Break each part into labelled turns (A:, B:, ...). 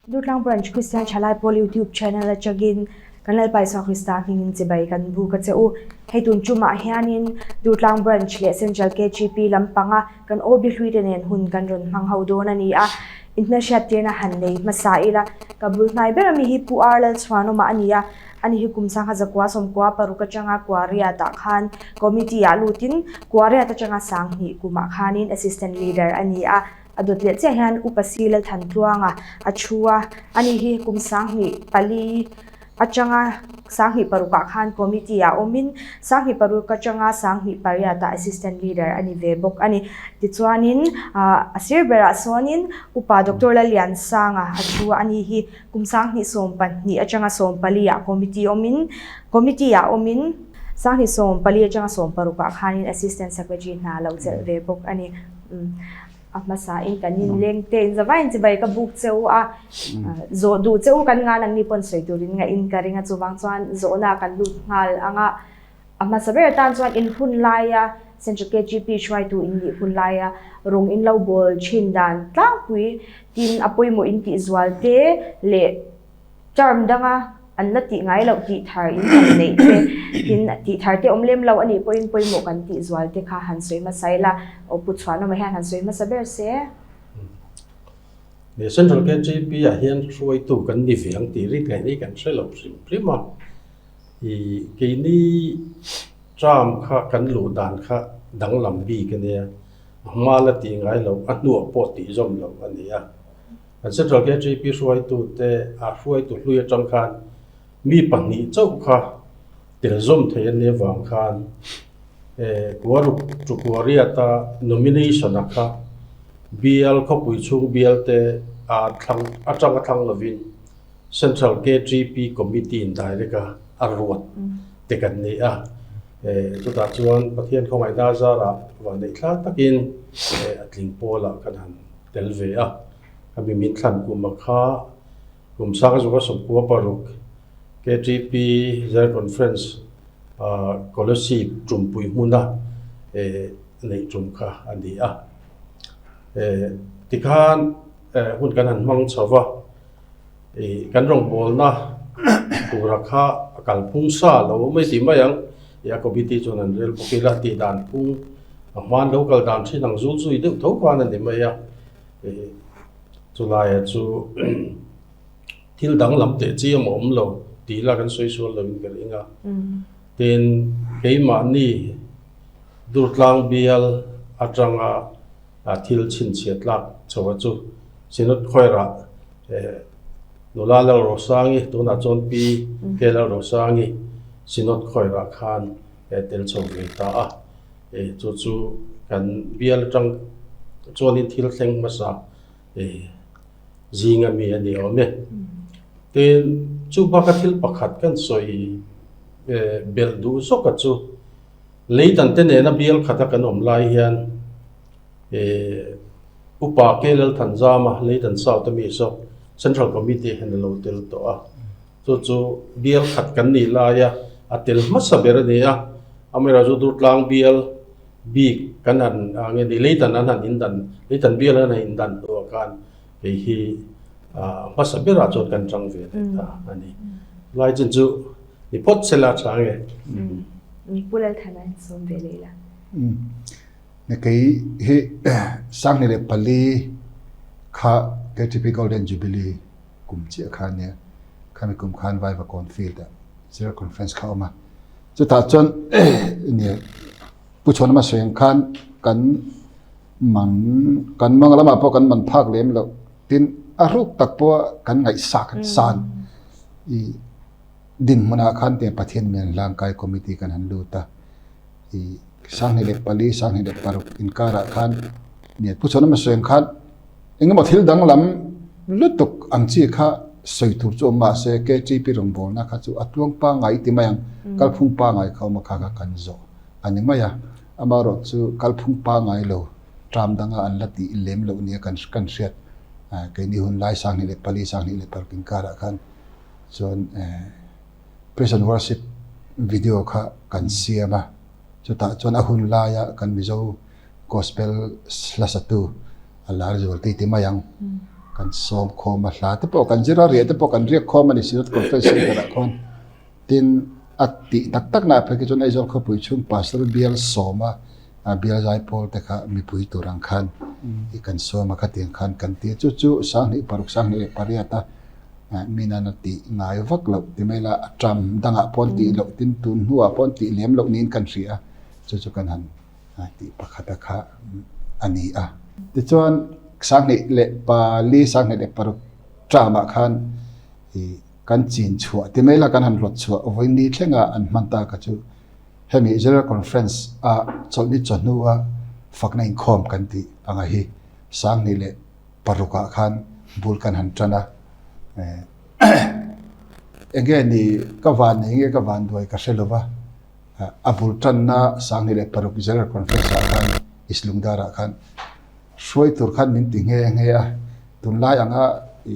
A: Durtlang Branch Kristian Thalai Pawl YouTube Channel atangin kan Lalpa Isua Krista hmingin chibai kan buk a che u. Hei tun tumah hianin Durtlang Branch leh Central KGP lampanga kan OB hlui te nen hun kan rawn hmang ho dawn a ni a. Inhmelhriattirna han nei hmasa ila ka bul hnai ber ami hi Pu R Lalchhuanawma a ni a, ani hi kum sangha zakua sawmkua paruk atanga Kuariat ah khan Committee ah lutin Kuariat atanga Sanghnih kumah khanin Assistant Leader a ni a. A dawt leh chiah hian Upa Si Lalthantluanga a thu a, ani hi kum 2004 atanga 2006 ah khan committee ah awmin 2006 atanga 2008 ah assistant leader a ni ve bawk a ni. Tichuanin a sir berah sawnin Upa Doctor Lalliansanga a thu a, ani hi kum 2012 atanga 14 ah committee awmin committee ah awmin 2014 atanga 16 ah khanin assistant secretary hna lo chelh ve bawk a ni. A hmasa in kan in leng te in zavai in chibai ka buk che u a, zawh duh che u kan ngan ang ni pawn sawi turin nga in ka ring a chuvang chuan zawhna kan lut nghal ang a, a hmasa ber atan chuan in hun laia Central KGP hruaitu in nih hun laia rawng in lo bawl thin dan tlangpui tin a pawimawh in tih zual te leh Term danga an la tih ngai loh tih thar in han neih te, tin tih thar te awm lem lo a nih pawhin pawimawh kan tih zual te kha han sawi hmasa ila, aw Pu Chhuanawma hian han sawi hmasa ber se.
B: He Central KGP ah hian hruaitu kan ni ve ang tih rik ngaihna hi kan hre lo hrim hrim a, ih keini term kha kan luh dan kha danglam bik a nia, a hma la tih ngai loh a hnuah pawh tih zawm loh a ni a. Kan Central KGP hruaitute a hruaitu hlui atang khan mi pahnih chauh kha tel zawm thei an nih avang khan Kuaruk Tukuariata nomination-a kha bial khawpui chhung bialte a thlang atanga thlang lovin Central KGP Committee-in direct a a ruat te kan ni a. Chutah chuan Pathian khawngaihna zarah vanneih thla takin a tling pawlah kan han tel ve a, khami min thlan kum a kha kum sang zawka 96 KTP General Conference ah Kolasib tumpui hmuna eh neih tum kha a ni a. Eh tikhan eh hun kan han hmang chho va, ih kan rawngbawlna tura kha a kalphung sa lo mai tih mai ang, ih a committee chuan an rel bawk ila tih dan phung A hmaan lo kal dan thin ang zul zui deuh tho khan a ni mai a, chulaia chu thil danglam teh chi a awm lo tih la kan sawi sual lovin ka ring a. Tin, keimahni Durtlang bial atanga thil chhinchhiat tlak chho a chu Synod Choir-ah nula Lalrosangi tunah chuan Pi K Lalrosangi Synod Choir-ah khan tel chho ve ta a. Eh chu chu kan bial atang chuanin thil thleng hmasa eh zing ami a ni awm e. Tin, chu baka thil pakhat kan sawi eh belh duh zawk a chu leitan te nena bial khata kan awm lai hian eh Upa K Lalthanzama Leitan South ami saw Central Committee hian a lo tel tawh a. Chu chu bial khat kan nih laia a tel hmasa ber a ni a, amaherawhchu Durtlang bial bik kan han nge ni Leitan an han indan Leitan bial an han indan hnuah khan kei hi hmasa berah chuan kan chang ve leh ta a ni. Lai chin chu ni phawt se la tha nge.
A: Pu Lalthana in sawm ve leh ila.
C: Kei hi 2004 kha KTP Golden Jubilee kum chiah kha ania khami kum khan Vaivakawn field ah zero conference kha a awm a chutah chuan nia Pu Chhuanama sawi ang khan kan man kan mang lamah pawh kan man phak lem loh tin a ruk tak pawh kan ngaihsak kan san i dinhmunah khan tiang Pathian mian hlangkai committee kan han lut a i 2004 2006 inkarah khan nia Pu Chhuanama sawi ang khan Engemaw thil danglam lutuk ang chi kha sawi tur chu awm mahse KTP rawngbawlna kha chu a tluang pangngai ti mai ang, kalphung pangngai kha awm a kha kha kan zawh a ni mai a. Amaherawh chu kalphung pangngai lo term danga an la tih lem loh nia kan kan hriat keini hun lai 2004 2006 inkarah khan chuan Praise and Worship video kha kan siam a, chutah chuan a hun laia kan Mizo Gospel hla satu a lar zual ti ti mai ang. Kan sawm khawm a, hla te pawh kan zir a, riah te pawh kan riak khawm a ni Synod Conference Centre ah khawn. Tin, a tih tak tak naah phei khi chuan Aizawl khawpui chhung Pastor bial sawma bial zaipawl te kha mipui tur ang khan i kan sawm a, khatiang khan kan ti a. Chu chu 2006, 2008 a minan a tih ngai vak loh ti mai la, a ṭam dangah pawh an tih loh tin tun hnuah pawh an tih lem loh niin kan hria a, chu chu kan han tih pakhata kha a ni a. Tichuan, 2004, 2006 ṭamah khan i kan chin chhuah ti mai la kan han rawt chhuah vawiin thlenga an hman ta kha chu hemi General Conference a chawlhni chawhnu a fakna inkhawm kan tih anga hi 2006 ah khan bul kan han tan a enge ni ka van nei nge ka van duai ka hre lova a bul tanna 2006 General Conference ah khan Islungdar ah khan hruai tur khan min ti nghe nghe a tunlai anga i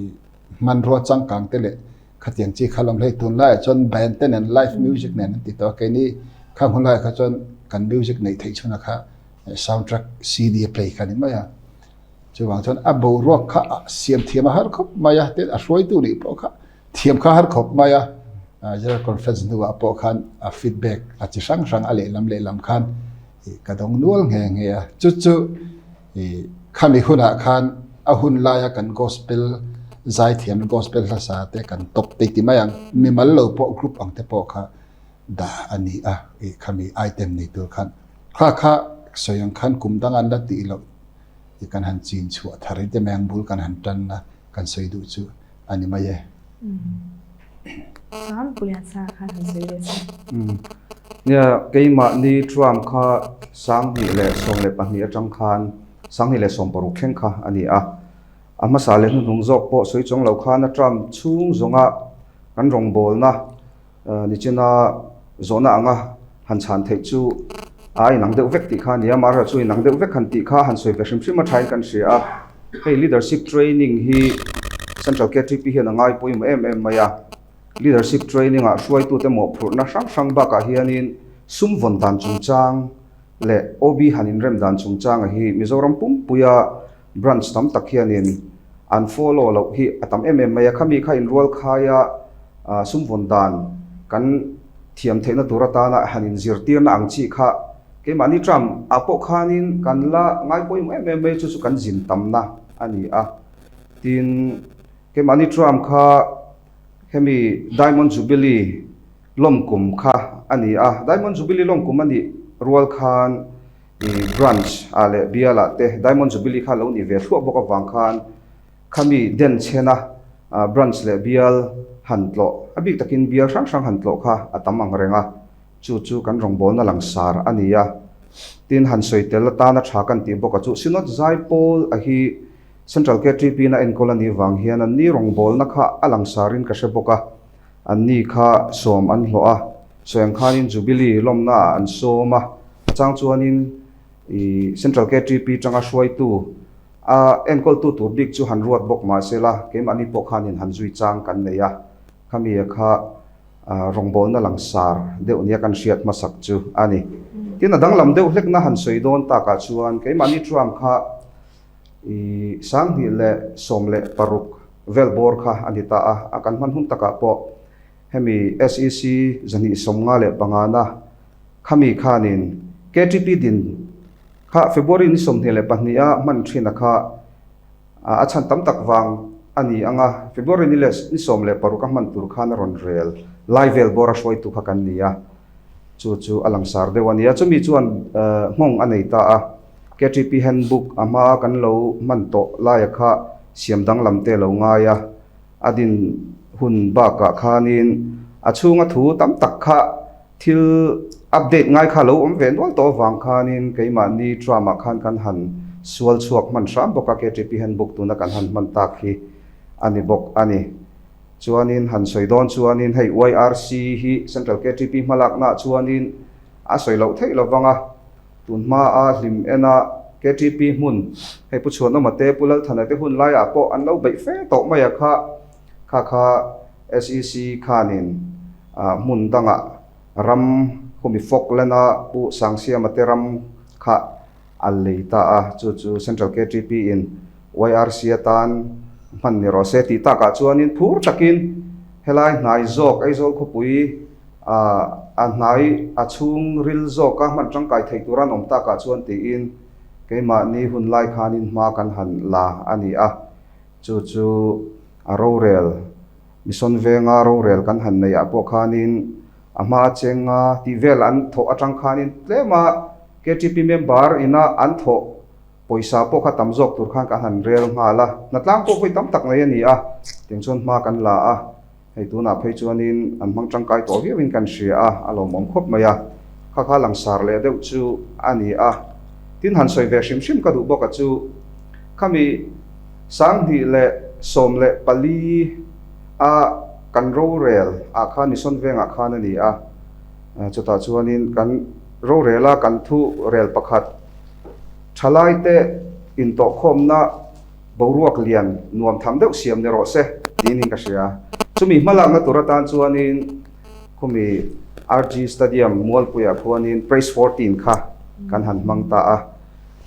C: Hmanrua changkang te leh khatiang chi kha lawm hlei tunlaiah chuan band te nen live music nen an ti tawh a keini khang hun laiah kha chuan kan music neih theih chhunah kha sound track CD a play kha a ni mai a chuvang chuan a boruak kha siam thiam a har khawp mai a tin a hruaitu nih pawh kha thiam kha a har khawp mai a General Conference hnuah pawh khan a feedback a chi hrang hrang a lehlam lehlam khan ka dawng nual nghe nghe a chu chu I khami hunah khan a hun laia kan gospel zaithiam gospel hlasa te kan top te ti mai ang mimal lo pawh group ang te pawh kha dah a ni a i khami item nei tur khan kha kha sawi ang khan kum dang an la tih loh i kan han chin chhuah thar i te mai ang bul kan han tan a kan sawi duh chu a ni mai e.
D: Nia, keimahni Trump kha 2012 atang khan 2016 thleng kha a ni a. A hmasa leh hnuhnung zawk pawh sawi chuang lo khan a Trump chhung zawnga kan rawngbawlna Nichina zawhna anga han chhan theih chu a inang deuh vek tih kha a ni a, amaherawhchu chu inang deuh vek han tih kha han sawi ve hrim hrim a thain kan hria a. Hei leadership training hi Central KTP hian a ngai pawimawh em em mai a, leadership training ah hruaitute mawhphurhna hrang hrang bakah hianin sum vawn dan chungchang leh OB han inrem dan chungchanga hi Mizoram pumpuia branch tam tak hianin an follow loh hi a tam em em mai a, khami kha inrual khaia sum vawn dan kan thiam theihna tur atana han inzirtirna ang chi kha keimahni term ah pawh khanin kan la ngai pawimawh em em mai chu chu kan zin tamna a ni a, tin keimahni term kha hemi Diamond Jubilee lawmkum kha a ni a, Diamond Jubilee lawmkum a nih rual khan I branch ah leh bial ah te Diamond Jubilee kha lo nih ve thluah bawk avang khan khami den chhena branch leh bial han tlawh a bik takin bial hrang hrang han tlawh kha a tam ang reng a, chu chu kan rawngbawlna langsar a ni a. Tin, han sawi tel atana tha kan tih bawk a chu Synod Zaipawl a hi Central KTP na enkawl a nih vang hian an ni rawngbawlna kha a langsarin ka hre bawk a. Anni kha sawm an hlawh a, sawi ang khanin Jubilee lawmna ah an sawm a, a chang chuanin i Central KTP tanga hruaitu a enkawltu tur bik chu han ruat bawk mah sela keimahni pawh khanin han zui chang kan nei a, khami kha rawngbawlna langsar deuh nia kan hriat hmasak chu a ni. Tin, a danglam deuh hlekna han sawi dawn takah chuan keimahni Trump kha I 2016 vel bawr kha a ni ta a, a kan hman hun takah pawh hemi SEC 255 na khami khanin KTP din kha February ni 22 a hman thin a kha a chhan tam tak vang a ni ang a, February ni leh ni 16 a hman tur khan a rawn rel lai vel bawr a hruaitu kha kan ni a, chu chu a langsar deuh a ni a, chumi chuan nghawng a nei ta a. KTP handbook a hmaa kan lo hman tawh laia kha siam danglam te lo ngai a, a din hun bakah khanin a chhunga thu tam tak kha thil update ngai kha lo awm ve nual tawh avang khanin keimahni term ah khan kan han sual chhuak hman hram bawk a, KTP handbook tuna kan han hman tak hi a ni bawk a ni. Chuanin han sawi dawn chuanin hei YRC hi Central KTP hmalaknaah chuanin a sawi loh theih lovang a. Tun hmaa hlim ena KTP hmun, hei Pu Chhuanawma te, Pu Lalthana te hun laiah pawh an lo beih fe tawh mai a kha, kha kha SEC khanin hmun dangah ram khumi Falkland-a Pu Sangsiama te ram kha a lei ta a, chu chu Central KTP in YRC atan. hman ni rawh se tih takah chuanin phur takin helai hnai zawk Aizawl khawpui a hnai a chhung ril zawka hman tangkai theih tur an awm takah chuan tiin keimahni hun lai khanin hma kan han la a ni a, chu chu a rorel Mission venga rorel kan han neih ah pawh khanin a hma a chenga tih vel an thawh atang khanin tlema KTP member ina an thawh Pawisa pawh kha tam zawk tur khan kan han rel nghal a, hnatlang pawh vawi tam tak nei a ni a, tiang chuan hma kan la a, hei tunah phei chuanin an hmang tangkai tawh viauin kan hria a, a lawmawm khawp mai a, kha kha langsar leh deuh chu a ni a. Tin han sawi ve hrim hrim ka duh bawk a chu, khami 2014 a kan rorel ah khan Mission Vengah khan a ni a, chutah chuanin kan rorel a kan thu rel pakhat, Thalaite intawhkhawmna boruak lian nuam tham deuh siam ni rawh se tiin ka hria. Chumi hmalakna tur atan chuanin khumi RG Stadium Mualpuiah khuanin Praise 14 kha kan han hmang ta a.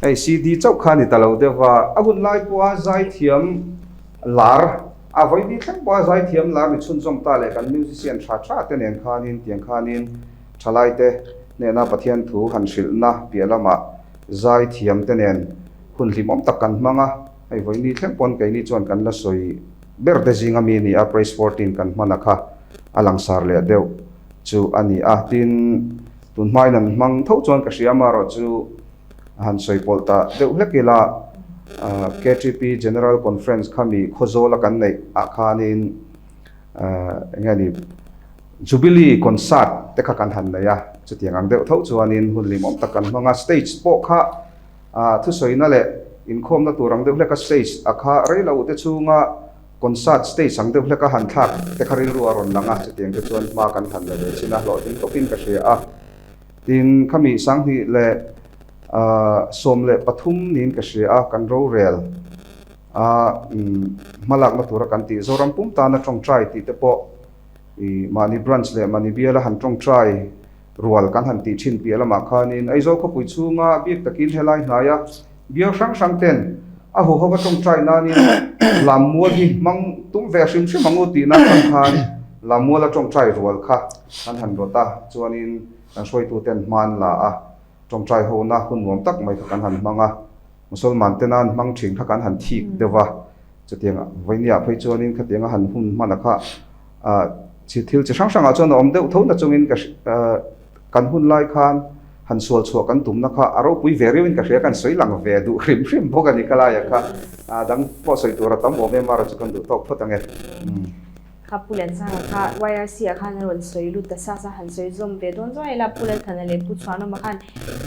D: Hei CD chauh kha ni ta lo deuh va, a hun lai pawha zaithiam lar, a vawi thleng pawha zaithiam lar ni chhunzawm ta leh kan musician tha tha te nen khanin tiang khanin Thalaite hnena Pathian thu han hrilhna piah lamah zai thiamte nen hun hlimawm tak kan hmang a, hei vawiini thleng pawn keini chuan kan la sawi ber te zinga mi ni a, Praise 14 kan hman a kha a langsar leh deuh chu a ni a, tin tun hmain an hmang tho chuan ka hria amaherawh chu han sawi pawlh ta deuh hlek ila KTP General Conference khami Khawzawla kan neih ah khanin Eng nge ni, Jubilee concert te kha kan han nei a, chutiang ang deuh tho chuanin hun limawm tak kan hmang a, stage pawh kha thusawina leh inkhawmna tur ang deuh hleka stage a kha rei lo te chhunga concert stage ang deuh hleka han thlak te kha rilru a rawn lang a, chutiang te chuan hma kan han la ve chin a, hlawhtling tawkin ka hria a. Tin, khami 2013 niin ka hria a, kan rorel. A hmalakna tura kan tih Zoram pum tana tawngtai tih te pawh i mahni branch leh mahni biala han tawngtai rual kan han tih thin piah lamah khanin Aizawl khawpui chhunga bik takin helai hnaia bial hrang hrang ten a huhova tawngtai nanin Lammual hi hmang tum ve hrim hrim ang u tihna atang khan Lammuala tawngtai rual kha kan han rawt a, chuanin kan hruaituten hma an la a. Tawngtai hona hun nuam tak mai kha kan han hmang a, Musalman tena an hmang thin kha kan han thik deuh a, chutiang vawinia phei chuanin khatianga han hun hman a kha thil chi hrang hrangah chuan a awm deuh tho na chungin ka kan hun lai khan han sual chhuah kan tumna kha a ropui ve riauin ka hria kan sawi lang ve duh hrim hrim bawk a ni ka laiah kha dang pawh sawi tur a tam awm em a chu kan duh tawk phawt ang e.
A: Kha Pu Liansanga kha YRC ah khan a rawn sawi lut ta sa sa han sawi zawm ve dawn zuai ila Pu Lalthana leh Pu Chhuanawma khan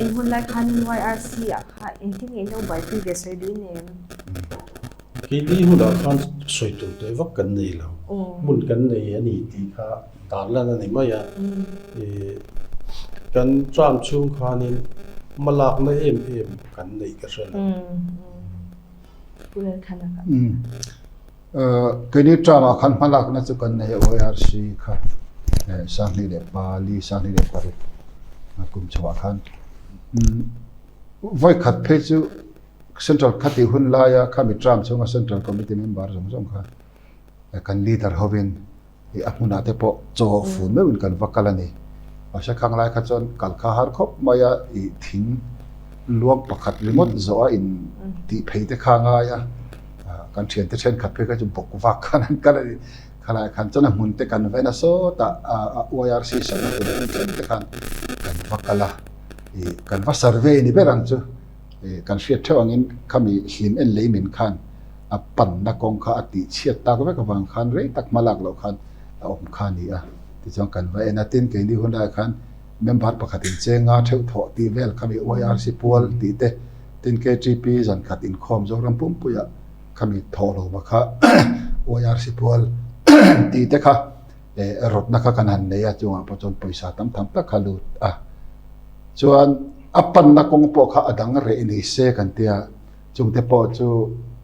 A: in hun lai khanin YRC ah kha engtin nge in lo buaipui ve sawi duh in em?
B: Keini hunah khan sawi tur teh vak kan nei lo, hmun kan nei a ni tih kha dan lan a ni mai a, kan term chhung khanin hmalakna em em kan neih ka hre lo.
A: Pu Lalthana kha.
C: Keini term-ah khan hmalakna chu kan nei a, YRC kha 2004, 2006 kum chhoah khan vawi khat phei chu Central khatih hun laia khami term chhunga Central Committee member zawng zawng kha kan leader hovin I a hmunah te pawh chaw fun meuhin kan va kal a ni. Mahse khang lai kha chuan kal kha har khawp mai a, i thing luang pakhat ringawt zawh a in tih phei te kha a ngai a, kan thiante thenkhat phei kha chu bawk vak khan an kal a ni. Khalai khan chuan a hmun te kan va en a sawtah a YRC sakna tur hmun thleng te khan kan va kal a, i kan va survey ni ber ang chu. Kan hriat theuh angin khami hlim en lei min khan a panna kawng kha a tih chhiat tak vek avang khan rei tak hma lak loh khan a awm kha a ni a. Tichuan kan va en a, tin keini hun laiah khan member pakhatin chenga theuh thawh tih vel khami YRC pual tih te, tin KTP zan khat inkhawm Zoram pumpuiah khami thawh lo ma kha YRC pual tih te kha rawtna kha kan han nei a, chungah pawh chuan pawisa tam tham tak kha lut a. Chuan a panna kawng pawh kha a dang reh ni se kan tia, chungte pawh chu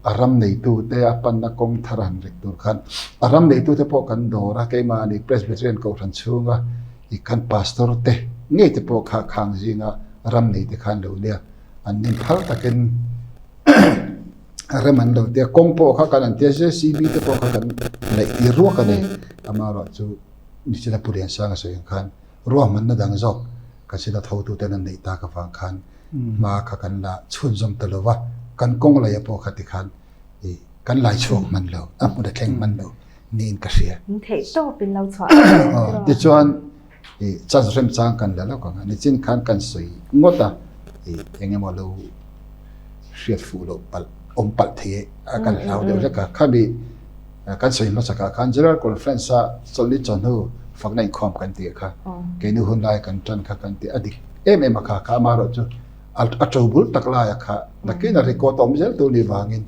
C: a ram neitute a panna kawng thar han rek tur khan a ram neitute pawh kan dawr a, keimahni Presbyterian Kohhran chhunga i kan Pastor te ngei te pawh kha khang zinga ram neite khan lo nia, an nin phal takin. Rem an lo tia, kawng pawh kha kan an tia, JCB te pawh kha kan neih tir ruak a ni. Amaherawhchu Nichina Pu Liansanga sawi ang khan ruahmanna dang zawk kan synod hotuten an neih tak avang khan hma kha kan la chhunzawm ta lo va, kan kawng laia pawh kha tikhan i kan lai chhuak hman lo, a hmun a thleng hman lo niin ka hria.
A: Theih tawpin lo chhuah a ni tiraw?
C: Tichuan i chance remchang kan la lawk ang a, nichin khan kan sawi ngawt a, i eng emaw lo hriat fuh loh palh awm palh thei e a kan hlau deuh hlek a, khami kan sawi hmasakah khan General Conference a chawlhni chawhnu fakna inkhawm kan tih kha keini hun lai kan tan kha kan tih a dik em em a kha kha amaherawhchu a to bul tak laia kha nakin a record a awm zel tur ni vangin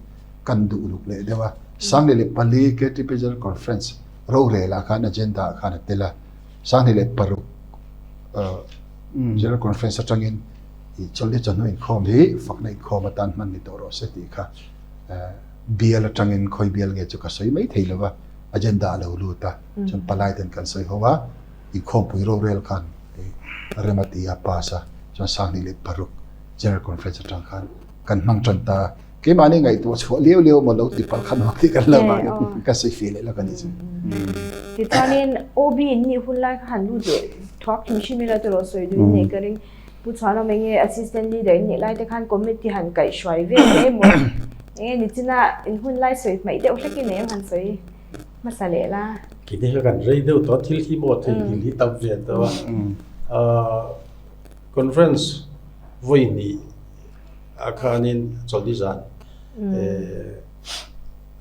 C: kan duh luk leh deuh a, 2004 KTP General Conference rorel ah khan agenda ah khan a tel a, 2006 General Conference atangin i chawlhni chawhnu inkhawm hi fakna inkhawm atan hman ni tawh rawh se tih kha bial atangin khawi bial nge chu ka sawi mai thei lo va, agenda a lo lut a, chuan palai ten kan sawi ho a, inkhawmpui rorel khan rem a ti a pass a, chuan 2006 General Conference atang khan kan hmang tan ta a. Keimahni ngaihtuah chhuah liau liau maw lo ti palh khan awm tih kan lo vangin ka sawi fih leh lawk a ni chu.
A: Tichuanin OB in nih hun lai kha han lut leh thuak hrim hrim ila tiraw sawi duhin nei ka ring. Pu Chhuanawm eng nge assistant leader in nih lai te khan committee han kaihhruai vel hle maw? Eng nge nichina in hun lai sawi hmaih deuh hlek in em han sawi hmasa leh la.
B: Kini kha kan rei deuh tawh a, thil hi maw thei thil hi tam ve tawh a. Conference vawi hnih ah khanin chawlhni zan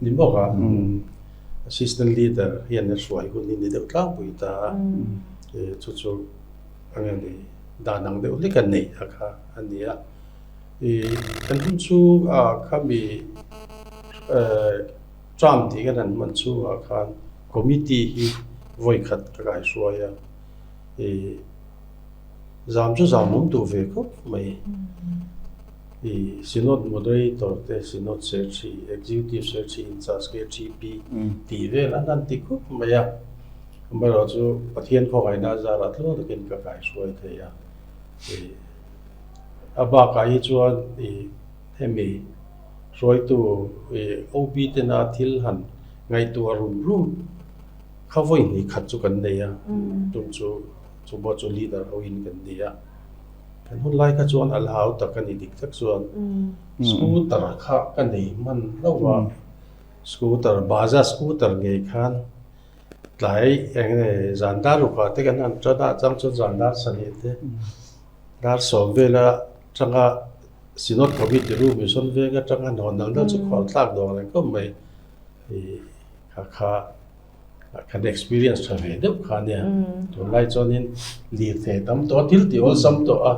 B: ni bawk a, assistant leader hian a hruai hun hi ni deuh tlangpui ta a, chu chu eng nge ni dan ang deuh hlek a neih a kha a ni a. Kan hun chhung ah khami term tih kan han hman chhungah khan committee hi vawi khat ka kaihruai a. Zam chu zam awm duh ve khawp mai. I Synod Moderator te, Synod Secretary, Executive Secretary in charge KTP tih vel an han ti khawp mai a. Amaherawhchu Pathian khawngaihna a zarah tluang takin ka kaihruai thei a. I a bakah hi chuan i hemi hruaitu i OB tena thil han ngaihtuah rum rum kha vawi hnih khat chu kan nei a, tum chu. Chu pawh chu leader ho in kan ni a, kan hun lai kha chuan a la hau tak a ni dik tak chuan scooter kha ka nei hman hlauh a, scooter Bajaj scooter ngei khan tlai eng nge zan dar rukah te kan han tan a, chang chuan zan dar sarih te dar sawm vela tanga Synod Committee room Mission veng atanga hnawn dang deuh chu khual thlak dawng reng khawp mai ih kha kha. Kan experience tha ve deuh kha ania. Tunlai chuanin lirthei tam tawh a, thil tih awlsam tawh a,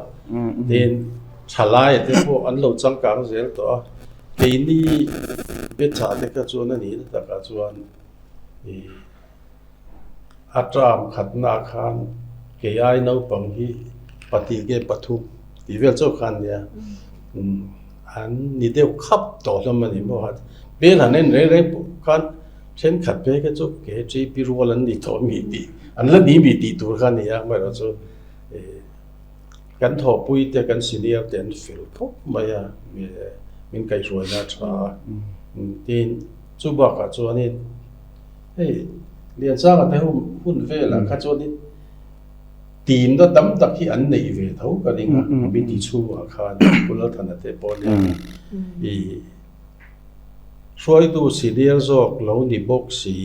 B: tin thalaia te pawh an lo changkang zel tawh a. Keini Betha te kha chuan a nihna takah chuan ih a term khatnaah khan kei ai naupang hi pahnih nge pathum tih vel chauh kha ania. An ni deuh khap tawh hlawm a ni maw? Hmel han en reng reng pawh khan thenkhat phei kha chu KTP rual an ni tawh mi tih an la ni mi tih tur kha a ni a, amaherawhchu kan thawhpui te kan senior te an fel khawp mai a, min kaihhruaina a tha a, tin chu bakah chuanin hei Liansanga te hun velah kha chuanin Timna tam tak hi an neih ve tho ka ring a, committee chhungah khan Pu Lalthana te pawh nia i hruaitu senior zawk lo ni bawk si,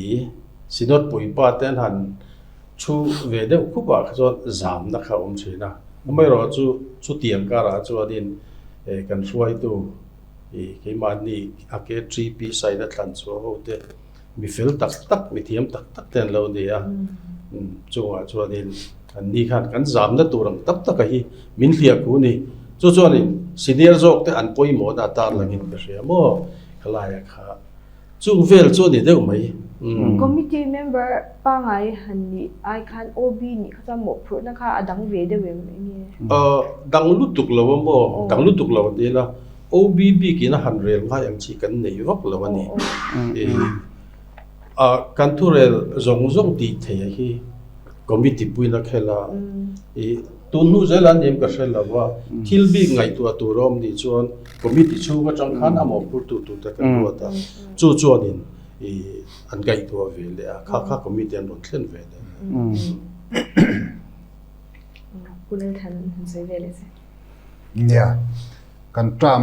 B: Synod puipa te an han thu ve deuh khup ah kha chuan zamna kha a awm thin a, amaherawhchu chutiang karah chuanin kan hruaitu i keimahni a KTP side a thlan chhuah ho te, Mi fel tak tak, mi thiam tak tak te an lo ni a, chungah chuanin an ni khan kan zamna tur ang tak taka hi min hliah ku ni. Chu chuanin senior zawk te an pawimawhna a tar langin ka hria maw khalaia kha chung vel chu a ni deuh mai.
A: Committee member pangai han nih ai khan OB nih kha chuan mawhphurhna kha a dang ve deuh em enge?
B: Dang lutuk lo a maw, dang lutuk lo a ti ila. OB bikin a han rel ngai ang chi kan nei vak lo a ni. Kan thurel zawng zawng tih theih hi Committee puina khel a, i tun hnu zel an nim ka hre lo a, thil bik ngaihtuah tur a awm nih chuan committee chhung atang khan a mawhphurtu tur te kan ruat a, chu chuanin i an ngaihtuah ve leh a, kha kha committee an rawn thlen ve leh.
A: Pu Lalthan han sawi ve leh se.
C: Nia, kan term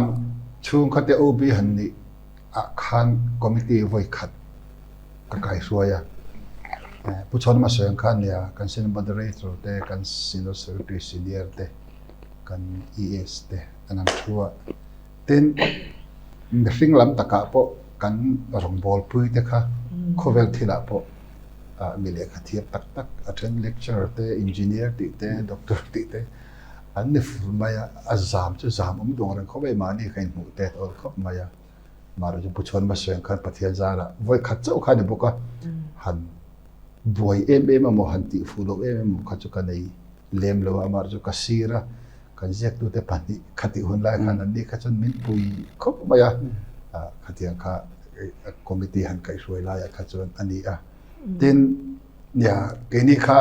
C: chhung kha te OB han nih ah khan committee vawi khat ka kaihruai a. Pu Chhawnama sawi ang kha a nia, kan Senior Moderator te, kan Senior Secretary Senior te, kan ES te an ang thu a. Tin, mihring lam takah pawh kan rawngbawlpui te kha khawvel thilah pawh mi lehkha thiam tak tak, a then lecturer te, engineer tih te, doctor tih te an ni fur mai a. A zam chu zam awm duang reng khawp mai, mahni kha inhmuh tet awl khawp mai a. Mahni chu Pu Chhuanma Seng khan Pathian zarah vawi khat chauh kha a ni bawk a, han buai em em emaw han tih fuh loh em em emaw kha chu ka nei lem lo a, amaherawhchu chu ka sir a, kan ziaktute pahnih khatih hun lai khan an ni kha chuan min pui khawp mai a, khatiang kha committee han kaihhruai laiah kha chuan a ni a. Tin, nia keini kha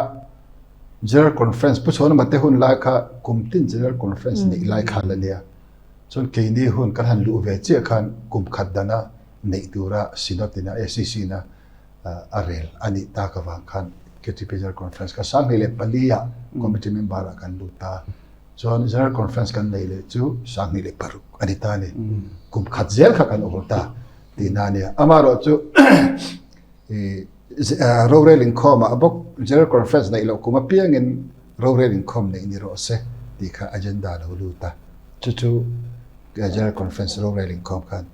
C: General Conference Pu Chhuanma te hun lai kha kum tin General Conference neih lai kha la nia. Chuan keini hun kan han luh ve chiah khan kum khat dana neih tura Synod ina ACC ina a rel a nih tak avang khan KTP General Conference kha 2004 ah committee member ah kan lut ta. Chuan General Conference kan nei leh chu 2006 a ni ta a ni. Kum khat zel kha kan awl ta tihna a nia. Amaherawhchu Rorel inkhawmah bawk General Conference neih loh kum apiangin rorel inkhawm neih ni rawh se tih kha agenda a lo lut a. Chu chu General Conference rorel inkhawm khan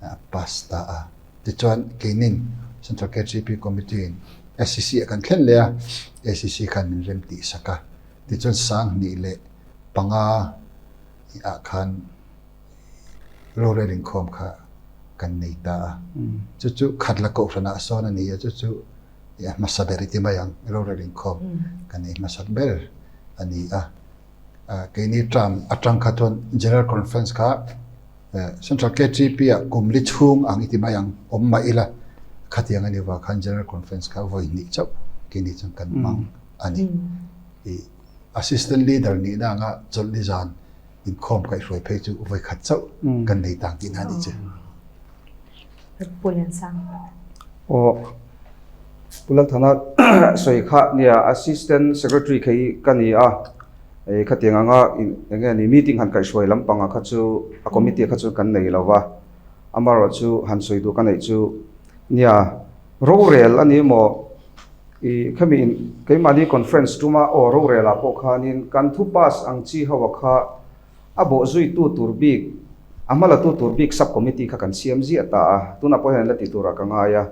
C: a pass ta a. Tichuan keinin Central KGP Committee in SCC ah kan thlen leh a, SCC khan min rem tih sak a. Tichuan 2005 ah khan Rorel inkhawm kha kan nei ta a. Chu chu Khatla Kohhranah sawn a ni a, chu chu a hmasa ber i ti mai ang, rorel inkhawm kan nei hmasa ber a ni a. Keini term atang kha chuan General Conference kha Central KTP ah kum li chhung ang i ti mai ang, awm mah ila khatiang a ni vang khan General Conference kha vawi hnih chauh keini chuan kan hmang a ni. Assistant Leader nihna anga chawlhni zan Inkhawm kaihhruai phei chu vawi khat chauh kan nei tang tihna a ni che.
A: Pu Liansang.
D: Aw, Pu Lalthana sawi kha nia Assistant Secretary kha hi ka ni a, khatiang anga eng nge ni meeting han kaihhruai lampanga kha chu a committee kha chu kan nei lo va, amaherawhchu han sawi duh ka neih chu nia rorel a ni maw? I khami in keimahni conference tuma aw rorel ah pawh khanin kan thu pass ang chi ho a kha a bawh zui tu tur bik a hma la tu tur bik sub committee kha kan siam ziah ta a, tunah pawh hian an la ti turah ka ngai a,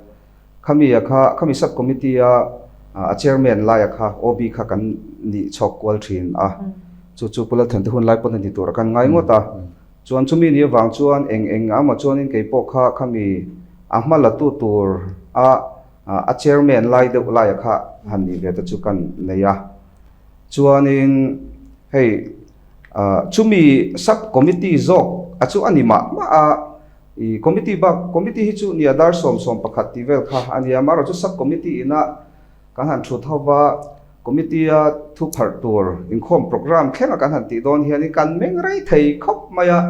D: khami a kha khami sub committee a a chairman laia kha OB kha kan nih chhawk kual thin a, chu chu Pu Lalthan te hun lai pawn a ni turah kan ngai ngawt a, chuan chumi ni avang chuan eng eng a maw chuanin keipawh kha khami a hma la tu tur a A chairman lai deuh laia kha han nih ve te chu kan nei a. Chuanin hei chumi sub committee zawk a chu a ni mah mah a, i committee bak committee hi chu nia dar 11 tih vel kha a nia, amaherawh chu sub committee ina kan han thut ho va, committee a thu pharh tur inkhawm programme thlenga kan han tih dawn hianin kan meng rei thei khawp mai a.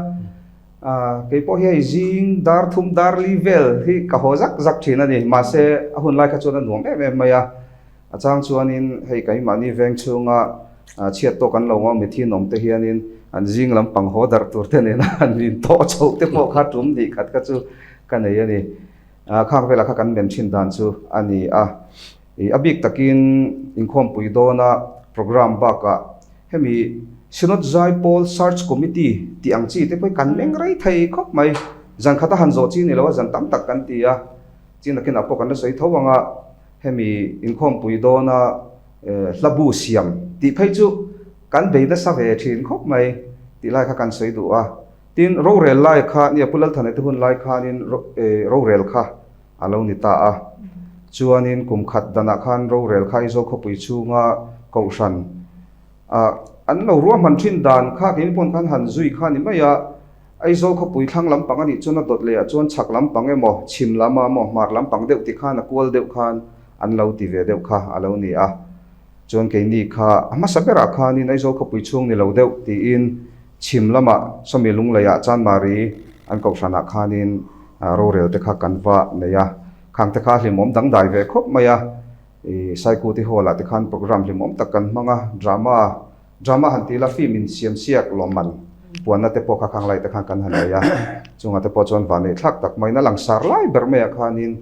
D: Kei pawh hi hei zing dar thum dar li vel hi ka haw zak zak thin a ni. Mahse a hun lai kha chuan a nuam em em mai a. A chang chuanin hei keimahni veng chhunga chhiat tawk an lo awm a, mithi nawm te hianin an zing lampang haw darh tur te nena an intawh chhoh te pawh kha tum hnih khat kha chu ka nei a ni. Khang velah kha kan men thin dan chu a ni a. A bik takin inkhawmpui dawna programme bakah Hemi Synod Zaipawl Search Committee tih ang chi te pawh hi kan meng rei thei khawp mai. Zan khat a han zawh chi ni lo a, zan tam tak kan ti a. Chi nakinah pawh kan la sawi tho ang a, hemi inkhawmpui dawna hlabu siam tih phei chu kan bei nasa ve thin khawp mai tih lai kha kan sawi duh a. Tin, rorel lai kha nia Pu Lalthana te hun lai khanin rorel kha a lo ni ta a. Chuanin kum khat danah khan rorel kha Aizawl khawpui chhunga kohhran ah an lo ruahman thin dan kha keini pawn khan han zui kha a ni mai a. Aizawl khawpui thlang lampang a nih chuan a dawt leh ah chuan chhak lampang emaw, chhim lam ah emaw, hmar lampang deuh ti khan a kual deuh khan an lo ti ve deuh kha a lo ni a. Chuan keini kha a hmasa berah khanin Aizawl khawpui chhung ni lo deuh tiin chhim lamah sawmi lungleiah Chanmari an kohhranah khanin rorel te kha kan va nei a. Khang te kha hlimawm dangdai ve khawp mai a. I Saikuti Hall ah te khan program hlimawm tak kan hmang a, drama drama han ti ila film in siam siak lawmman puanna te pawh kha khang lai te khan kan han nei a. Chungah te pawh chuan vanneih thlak tak maiin a langsar lai ber maiah khanin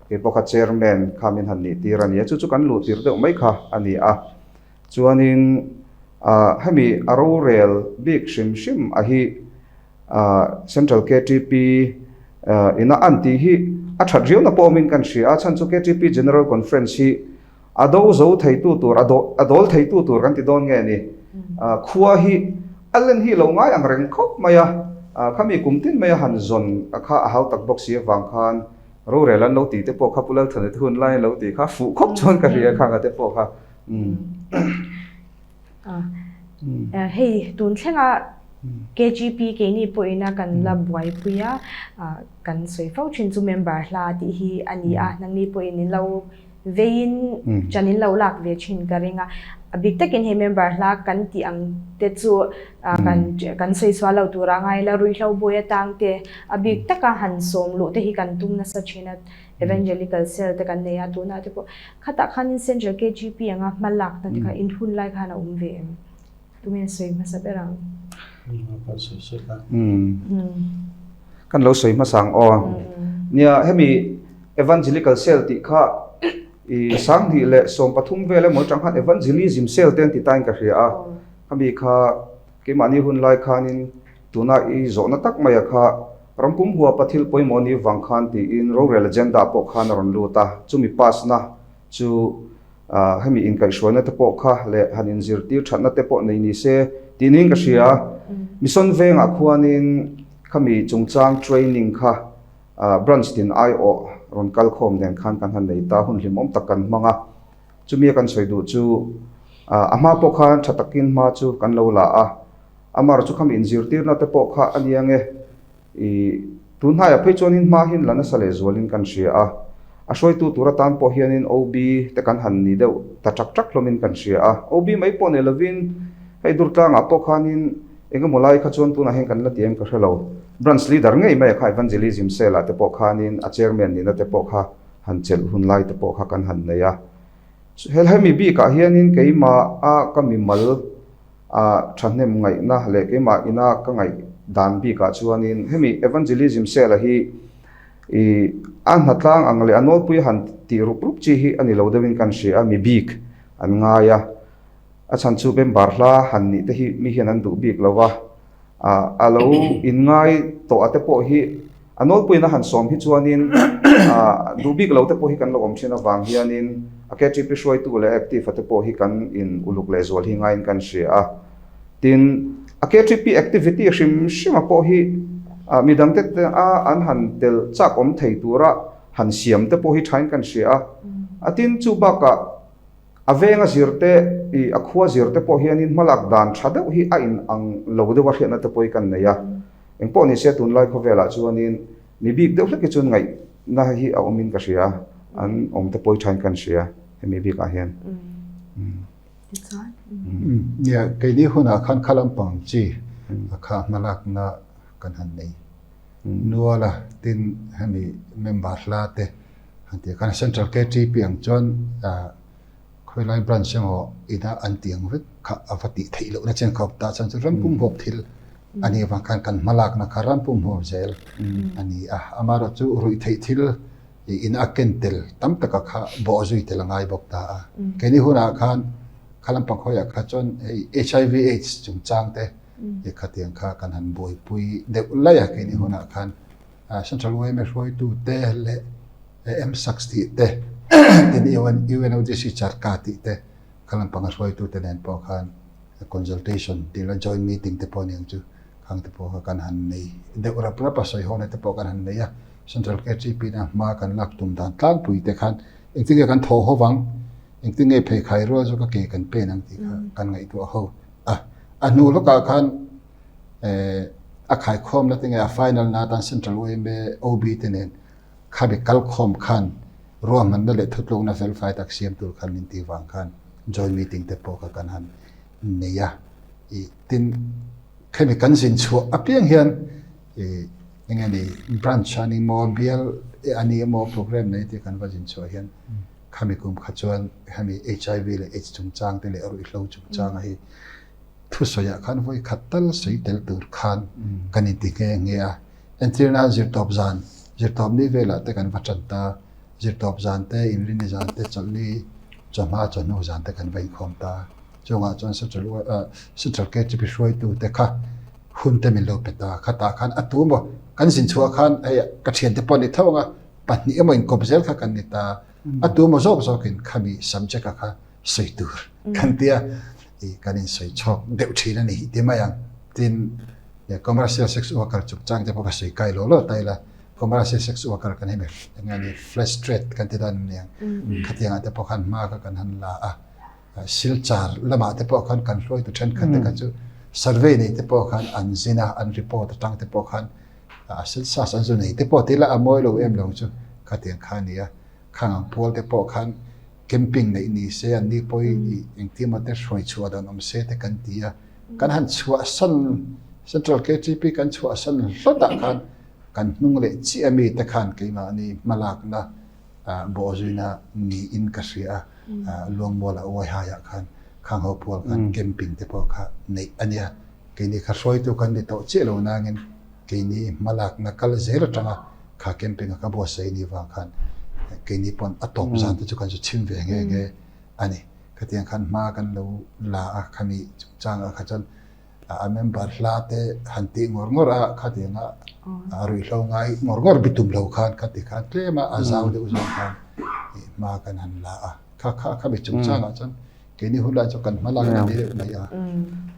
D: kei pawh kha chairman kha min han nih tir a ni a, chu chu kan luh tir deuh mai kha a ni a. Chuanin ah hemi a rorel bik hrim hrim a hi ah Central KTP ina an tih hi a that riauna pawh awmin kan hria a, chhan chu KTP General Conference hi a do zo theitu tur, a do a dawl theitu tur kan ti dawn nge ni? Khua hi a len hi lo ngai ang reng khawp mai a, khami kum tin mai a han zawn kha a hau tak bawk si avang khan rorel an lo tih te pawh kha Pu Lalthana te hun lai an lo tih kha fuh khawp chuan ka hria khanga te pawh kha.
A: Hei tun thlenga KGP keini pawhina kan la buaipui a, kan sawi fo thin chu member hla tih hi a ni a, nangni pawhin in lo veiin chan in lo lak ve thin ka ring a. A bik takin hei member hla kan tih ang te chu kan kan sawi sual lo tura ngai la, ruihhlo bawi atang te a bik taka han sawm luh te hi kan tum nasa thin a. Evangelical Cell te kan nei a, tunah te pawh khatah khanin Central KGP anga hma lakna te kha in hun lai khan a awm ve em? Tunge sawi hmasa ber ang?
B: Kan sawi sawi kha.
D: Kan lo sawi hmasa ang aw. Nia, hemi Evangelical Cell tih kha i 2013 vel emaw atang khan Evangelism Cell te an ti tain ka hria a. Khami kha keimahni hun lai khanin tuna i zawhna tak maia kha Ram pum huapa thil pawimawh ni vang khan tiin rorel agenda pawh khan a rawn lut a, chumi pass na chu hemi inkaihhruaina te pawh kha leh han inzirtir thatna te pawh nei ni se tih niin ka hria. Mission vengah khuanin khami chungchang training kha branch tin aiawh rawn kal khawm nen khan kan han nei ta, hun hlimawm tak kan hmang a. Chumi a kan sawi duh chu a hma pawh khan tha takin hma chu kan lo la a. Amar chu khami inzirtirna te pawh kha a nia nge? I tun hnaiah phei chuanin hma hian la nasa leh zualin kan hria a. A hruaitu tur atan pawh hianin OB te kan han ni deuh ta ṭak ṭak hlawmin kan hria a. OB mai pawh nei lovin hei Durtlangah pawh khanin eng emaw lai kha chuan tunah hian kan la ti em ka hre lo. Branch Leader ngei mai a kha Evangelism Cell ah te pawh khanin a Chairman nihna te pawh kha han chelh hun lai te pawh kha kan han nei a. Hemi bikah hianin keimah a ka mimal A thahnem ngaihna leh keimah ina ka ngaih dan bikah chuanin hemi Evangelism Cell-a hi i a hnatlang ang leh a nawlpui han tih rup rup chi hi a ni lo deuhin kan hria a, mi bik an ngai a. A chhan chu member hla han nih te hi mi hian an duh bik lo va, a lo inngai tawh a te pawh hi a nawlpuiin a han sawm hi chuanin duh bik lo te pawh hi kan lo awm thin avang hianin a KTP hruaitu leh active a te pawh hi kan in uluk leh zual hi ngaiin kan hria a. Tin, a KTP activity hrim hrim a pawh hi midang te a an han tel chak awm thei tura han siam te pawh hi thain kan hria a. A tin, chu bakah A venga zir te, i a khua zir te pawh hianin hmalak dan tha deuh hi a in ang lo deuh a hriatna te pawh hi kan nei a. Engpawh ni se tunlai khawvelah chuanin mi bik deuh hlek hi chuan ngaihna hi a awmin ka hria, an awm te pawh hi thain kan hria hemi bikah hian.
A: Tichuan.
C: Nia, keini hunah khan kha lampang chi a kha hmalakna kan han nei nual a, tin hemi member hla te Han tih khan Central KTP ang chuan khawilai branch emaw ina an tih ang vek kha a va tih theih lohna chen khawp tah chuan chu ram pum huap thil a nih avang khan kan hmalakna kha ram pum huap zel a ni a. Amaherawh chu ruih theih thil ina a ken tel tam taka kha bawh zui tel a ngai bawk ta a. Keini hunah khan kha lampang khawiah kha chuan hei HIV AIDS chungchang te khatiang kha kan han buaipui deuh laih a keini hunah khan. Central yma hruaitute leh MSACS tih te, tin UNODC Charka tih te kha lampanga hruaitute nen pawh khan consultation tih la joint meeting te pawh aniang chu khang te pawh kha kan han nei deuh rap rap a, sawihawna te pawh kan han nei a. Central KTP na hma kan lak tum dan tlangpui te khan engtin nge kan thawh ho vang, engtin nge pheikhai rual zawka ke kan pen ang tih kha kan ngaihtuah ho a. A hnu lawkah khan A khaikhawmna te nge a final na atan Central yma OB te nen khami kalkhawm khan ruahmanna leh thutlukna felfai tak siam tur khan min tih vang khan Joint meeting te pawh kha kan han nei a. Ih tin khemi kan zin chhuah apiang hian ih eng nge ni branch a ni maw bial a ni emaw program nei te kan va zin chhuah hian khami kum kha chuan hemi HIV leh aids chungchang te leh ruihhlo chungchanga hi thusawiah khan vawi khat tal sawi tel tur khan kan inti nghe nghe a. Entirna zirtawp zan, zirtawp ni velah te kan va tan ta, zirtawp zan te, inrini zan te, chawlhni chawhma chawhnu zan te kan va inkhawm ta. Chungah chuan Central Central KTP hruaitu te kha hun te min lo pe ta. Khatah khan a tu maw kan zin chhuah khan hei ka thiante pawh a ni tho ang a, pahnih emaw inkawp zel kha kan ni ta. A tu maw zawk zawkin khami subject-a kha sawi tur kan tia i kan insawi chhawk deuh thin a ni ti mai ang. Tin, commercial sex worker chungchang te pawh ka sawi kai lo lo ta ila, commercial sex worker kan hemi eng nge ni flesh trade kan ti dan aniang khatiangah te pawh khan hma kha kan han la a, Silchar lamah te pawh khan kan hruaitu thenkhat te kha chu survey nei te pawh khan an zin a, an report atang te pawh khan a census an zu nei te pawh ti ila a mawi lo em lo chu khatiang kha a ni a, khang ang pual te pawh khan Camping neih ni se an ni pawh i engtin emaw te hruai chhuah dan awm se te kan ti a, kan han chhuahsan Central KTP kan chhuahsan hlawtah khan kan hnung leh chiah mi te khan keimahni hmalakna bawhzuina niin ka hria a, Luangmuala Uaihaiah khan khang ho pual khan camping te pawh kha neih a nia, keini kha hruaitu kan ni tawh chiah lo nangin Keini hmalakna kal zel atanga kha camping a ka buatsaih ni vang khan keini pawn a tawp zan te chu kan zu chhim ve nge nge a ni. Khatiang khan hma kan lo la a, khami chungchangah kha chuan a member hla te han tih ngawr ngawr a, khatianga a ruihhlo ngai ngawr ngawr bitum lo khan khati khan tlem a, a zau deuh zawng khan hma kan han la a. Kha kha khami chungchangah chuan Keini hun lai chu kan hma lak a ni deuh mai a.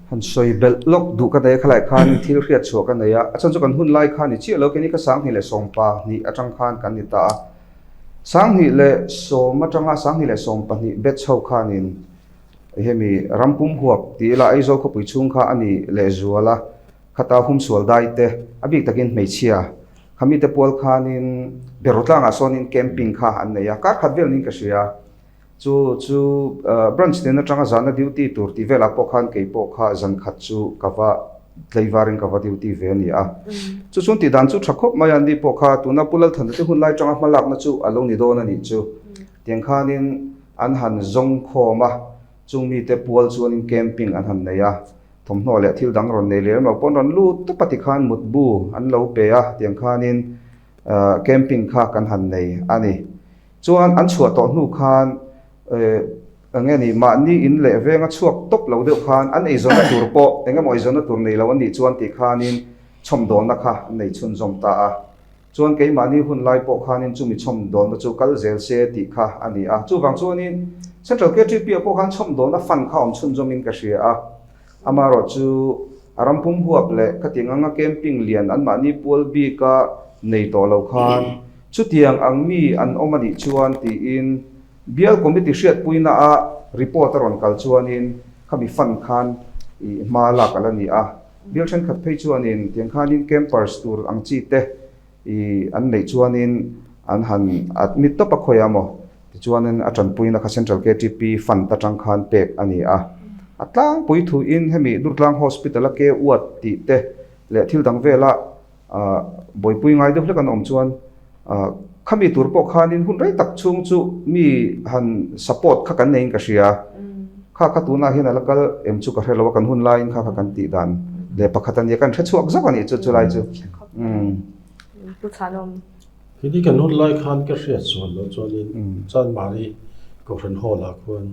D: Han sawi belh lawk duh ka nei a, khalai khan thil hriat chhuah ka nei a, a chhan chu kan hun lai kha ni chiah lo, keini ka 2012 atang khan kan ni ta a, 2010 atanga 2012 batch ho khanin hemi rampum huap ti ila Aizawl khawpui chhung kha a ni lehzual a, khata humsual dai te a bik takin hmeichhia khami te pual khanin Berawtlangah sawnin camping kha an nei a, kar khat vel niin ka hria. Chu chu branch nen atanga zana duty tur tih velah pawh khan kei pawh kha zan khat chu ka va tlaivarin ka va duty ve a ni a. Chu chuan tih dan chu tha khawp mai a, ni pawh kha tuna Pu Lalthana te hun lai atanga hmalakna chu a lo ni dawn a nih chu. Tiang khanin an han zawng khawm a, chung mite pual chuanin camping an han nei a, thawmhnaw leh thil dang rawn nei lem lo pawn rawn lut tawp a tikhan mutbu an lo pe a, tiang khanin camping kha kan han nei a ni. Chuan an chhuah tawh hnu khan eng nge ni mahni in leh venga chhuak tawp lo deuh khan an eizawnna tur pawh eng emaw eizawnna tur nei lo an nih chuan tih khanin chhawmdawlna kha an nei chhunzawm ta a. Chuan keimahni hun lai pawh khanin chumi chhawmdawlna chu kal zel se tih kha a ni a. Chuvang chuanin Central KTP ah pawh khan chhawmdawlna fund kha awm chhunzawmin ka hria a. Amaherawh chu a ram pum huap leh khatiang anga camping lian anmahni pual bika nei tawh lo khan chutiang ang mi an awm a nih chuan tiin Bial Committee hriatpuina ah report a rawn kal chuanin khami fund khan ih hma lak a la ni a. Bial thenkhat phei chuanin tiang khanin campers tur ang chi te I an neih chuanin an han admit tawp a khawi a maw? Tichuanin a tanpuina kha Central KTP fund atang khan pek a ni a. A tlangpui thuin hemi Durtlang Hospital a ke uat tih te leh thil dang vela buaipui ngai deuh hlek an awm chuan khami tur pawh khanin hun rei tak chhung chu mi han support kha kan neiin ka hria. Kha kha tunah hian a la kal em chu ka hre lo a, kan hun laiin kha kha kan tih dan leh pakhat a nia, kan hre chhuak zawk a nih chu chulai chu.
A: Pu Chhanawm.
B: Heti kan hun lai khan ka hriat sual loh chuanin Chanmari Kohhran Hall ah khuan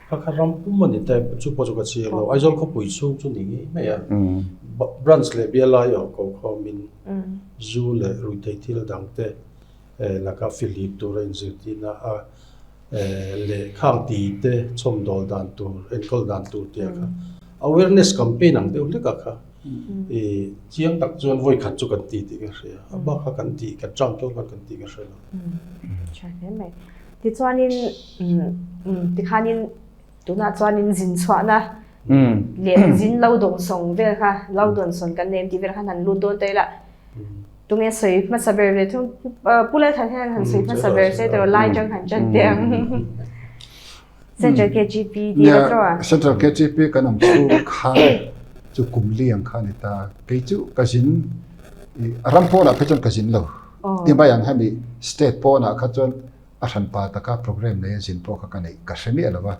B: kha kha ram pum a ni ta chu pawh chu ka chiang lo, Aizawl khawpui chhung chu ni ngei mai a, branch leh bialai awh ko khawmin zu leh ruihtheih thil dang te laka fihlip tura inzirtirna a leh khang ti te chhawmdawl dan tur enkawl dan tur tih ah kha awareness campaign ang deuh hlek ah kha i chiang tak chuan vawi khat chu kan ti tih ka hria a bak kha kan tih kan chang tawk khan kan tih ka hre lo.
A: Tha hle mai. Tichuanin tikhanin tunah chuanin zin chhuahna leh zin lo dawngsawng vel kha lo dawnsawn kan nei em tih vel khan han lut dawn ta ila. Tunge sawi hmasa ber ve thung Pu Lalthan hian han sawi hmasa ber se tawh lai chang han chan teh ang. Central KGP tih ka tawh a.
C: Central KGP kan awm chhung khan chu kum li ang kha a ni ta. Kei chu ka zin a ram pawnah phei chuan ka zin lo. Ti mai ang hemi state pawnah kha chuan a hranpa taka program nei a zin pawh kha ka neih ka hre miah lo va.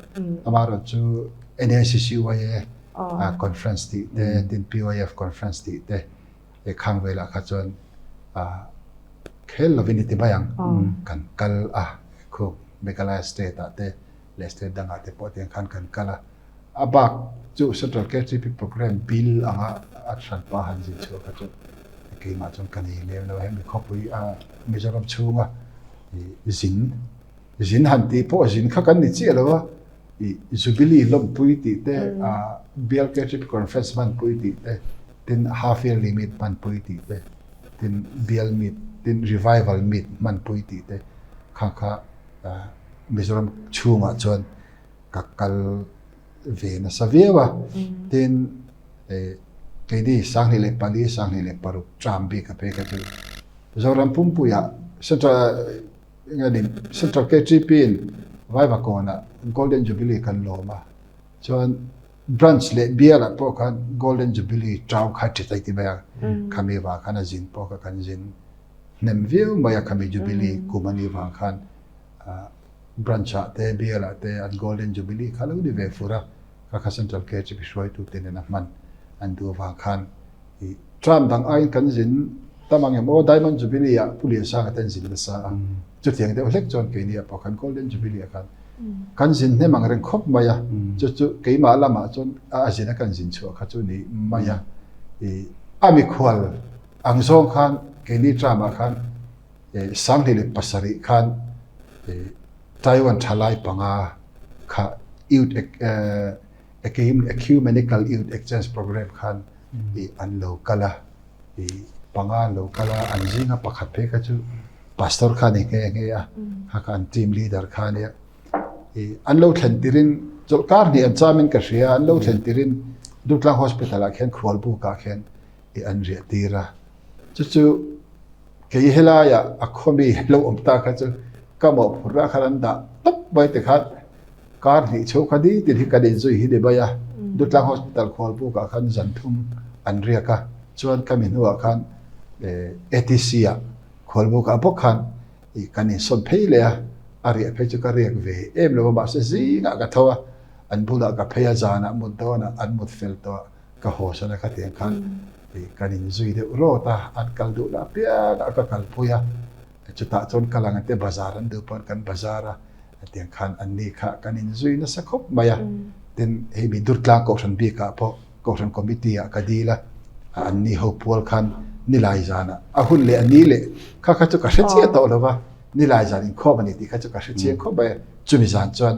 C: Amaherawh chu NACCYA conference tih te tin PYF conference tih te he khang velah kha chuan khel lovin i ti mai ang. Kan kal a, khu Meghalaya state ah te leh state dangah te pawh tiang khan kan kal a. A bak chu Central KTP program bill anga a hranpa han zin chhuah kha chu keimah chuan ka nei lem lo. Hemi khawpui a Mizoram chhunga zin, zin han tih pawh zin kha kan ni chiah lo a, Jubilee lawmpui tih te, Bial KTP conference hmanpui tih te, Tin, half yearly meet hmanpui tih te, tin bial meet, tin revival meet hmanpui tih te kha kha Mizoram chhungah chuan ka kal ve nasa viau a. Tin, keini 2004, 2006 term bik a phei kha chu Zoram pumpuiah Central eng nge ni Central KTP in Vaivakawnah Golden Jubilee kan lawm a, chuan Branch leh bialah pawh khan Golden Jubilee tau kha ṭi tai ti mai a, khami vang khan a zin pawh kha kan zin hnem viau mai a, khami Jubilee kum a nih vang khan Branch ah te bialah te an Golden Jubilee kha lo ni ve fur a, kha kha Central KHP hruaitute nena hman an duh avang khan i term dang aiin kan zin tam ang em aw, Diamond Jubilee ah Pu Liansanga te an zin nasa a, chutiang deuh hlek chuan keini ah pawh khan Golden Jubilee ah khan Kan zin hnem ang reng khawp mai a, chu chu keimah lamah chuan a zin a kan zin chhuah kha chu ni mai a. I a mikhual ang zawng khan keini term-ah khan 2007 khan Taiwan thalai panga kha Youth Ecumenical Youth Exchange Programme khan an lo kal a. I panga an lo kal a, an zinga pakhat phei kha chu Pastor kha a ni nghe nghe a, kha kha an team leader kha a nia. I an lo thlen tirin chawlhkar hnih an chamin ka hria, an lo thlen tirin Durtlang Hospital ah khian khualbuk ah khian i an riah tir a. Chu chu kei helaiah a khawmi lo awm ta kha chu ka mawhphurhna khan an dah tawp mai tikhan Kar hnih chho kha ni tin hi kan inzui hi ni mai a, Dutlang Hospital khualbuk ah khan zan thum an riak a, chuan ka mi hnuah khan ATC ah khualbuk ah bawk khan kan insawn phei leh a, a riah phei chu ka riak ve em lo a, mahse zingah ka tho a, an bulah ka phei a, zanah mut dawnah an mut fel tawh a, ka haw san a khatiang khan kan inzui deuh rawt a, an kal duh lah apiangah ka kalpui a, chutah chuan kal ang te bazar an duh pawn kan bazar a. Hetiang khan anni kha kan inzui nasa khawp mai a. Tin, hei mi Durtlang Kohhran bikah pawh Kohhran Committee ah ka dil a, anni ho pual khan nilai zanah a hun leh a ni leh kha kha chu ka hre chiah tawh lo va, nilai zan inkhawm a ni tih kha chu ka hre chiang khawp mai a. Chumi zan chuan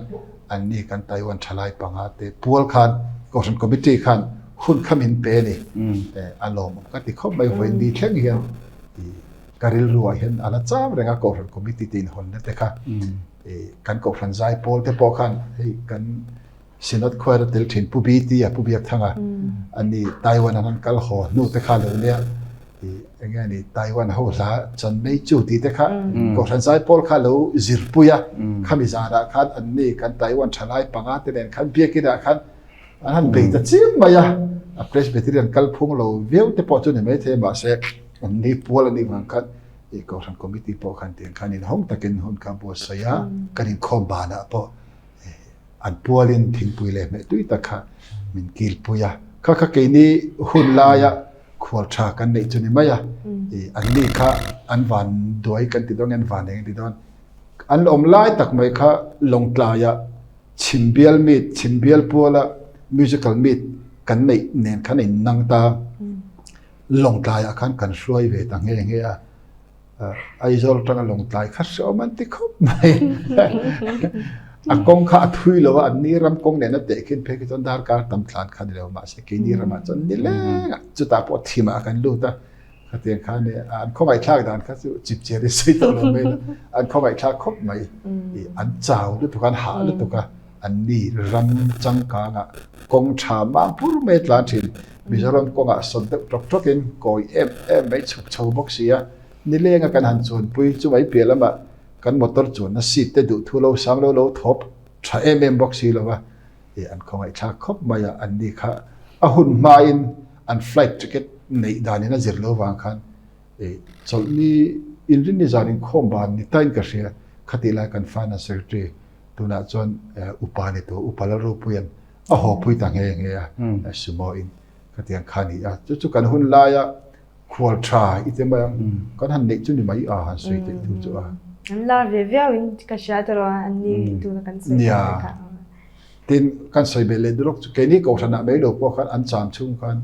C: anni kan Taiwan thalai panga te pual khan Kohhran Committee khan hun kha min pe a ni. A lawmawm ka ti khawp mai, vawiin ni thleng hian Ka rilruah hian a la cham reng a, Kohhran Committee te inhawnna te kha kan Kohhran Zaipawl te pawh khan hei kan Synod Choir a tel thin Pu Biti-a, Pu Biakthanga ani Taiwan an han kal haw hnu te kha lo nia eng nge ni Taiwan ho hla chan mei chu tih te kha Kohhran Zaipawl kha lo zirpui a, khami zanah khan anni kan Taiwan thalai panga te nen khan biakinah khan an han bei ta chiang mai a, a Presbyterian kalphung lo viau te pawh chu ni maithei a mahse an ni pual a nih vang khan i Kohhran Committee pawh khan tiang khan inhawng takin hun kha buatsaih a, kan inkhawm banah pawh an pualin thingpui leh hmeh tui tak kha min kilpui a, kha kha keini hun laia khual tha kan neih chu ni mai a, i an ni kha an van duai kan ti dawn nge an van eng ti dawn, an awm lai tak mai kha Lawngtlaiah Chhimbial meet, Chhimbial puala musical meet kan neih nen khan a innang ta. Lawngtlaiah khan kan hruai ve ta nghe nghe a. Aizawl atanga Lawngtlai kha hreawm an ti khawp mai. A kawng kha a thui lo a, an ni ram kawng nen a teh khin phei khi chuan darkar tam thlan kha ni lo mahse keini ramah chuan ni leng a, chutah pawh thimah kan lut a. Khatiang kha nia, an khawngaihthlak dan kha chu chipchiar i sawi tawh lo mai la, an khawngaihthlak khawp mai. I an chau lutuk a, an hah lutuk a, an ni ram changkangah kawng tha mang pur mai a tlan thin. Mizoram kawngah sawt deuh tawk tawkin kawi em em mai chhuk chho bawk si a, nilenga kan han chuanpui chu mai piah lamah kan motor chuanna seat te duh thu lo sang lo lo thawp. tha em em bawk si lo va, ih an khawngaihthlak khawp mai a, an ni kha a hun hmain an flight ticket neih danin a zir lo vang khan ih chawlhni inrinni zan inkhawm ban ni tain ka hria, khatih lai kan finance secretary tunah chuan upa ni tawh upa Lalropuia'n a haw pui ta nghe nghe a, sumo in khatiang kha a ni a, chu chu kan hun laia Khual tha i ti mai ang. Kan han neih chu ni mai a han sawi theih thu chu a.
A: An lar ve viau in ka hria tawh a, an ni tuna kan sawi
C: Nia. Kha. Tin, kan sawi belh leh duh lawk chu keini kohhranah mai lo pawh khan an cham chhung khan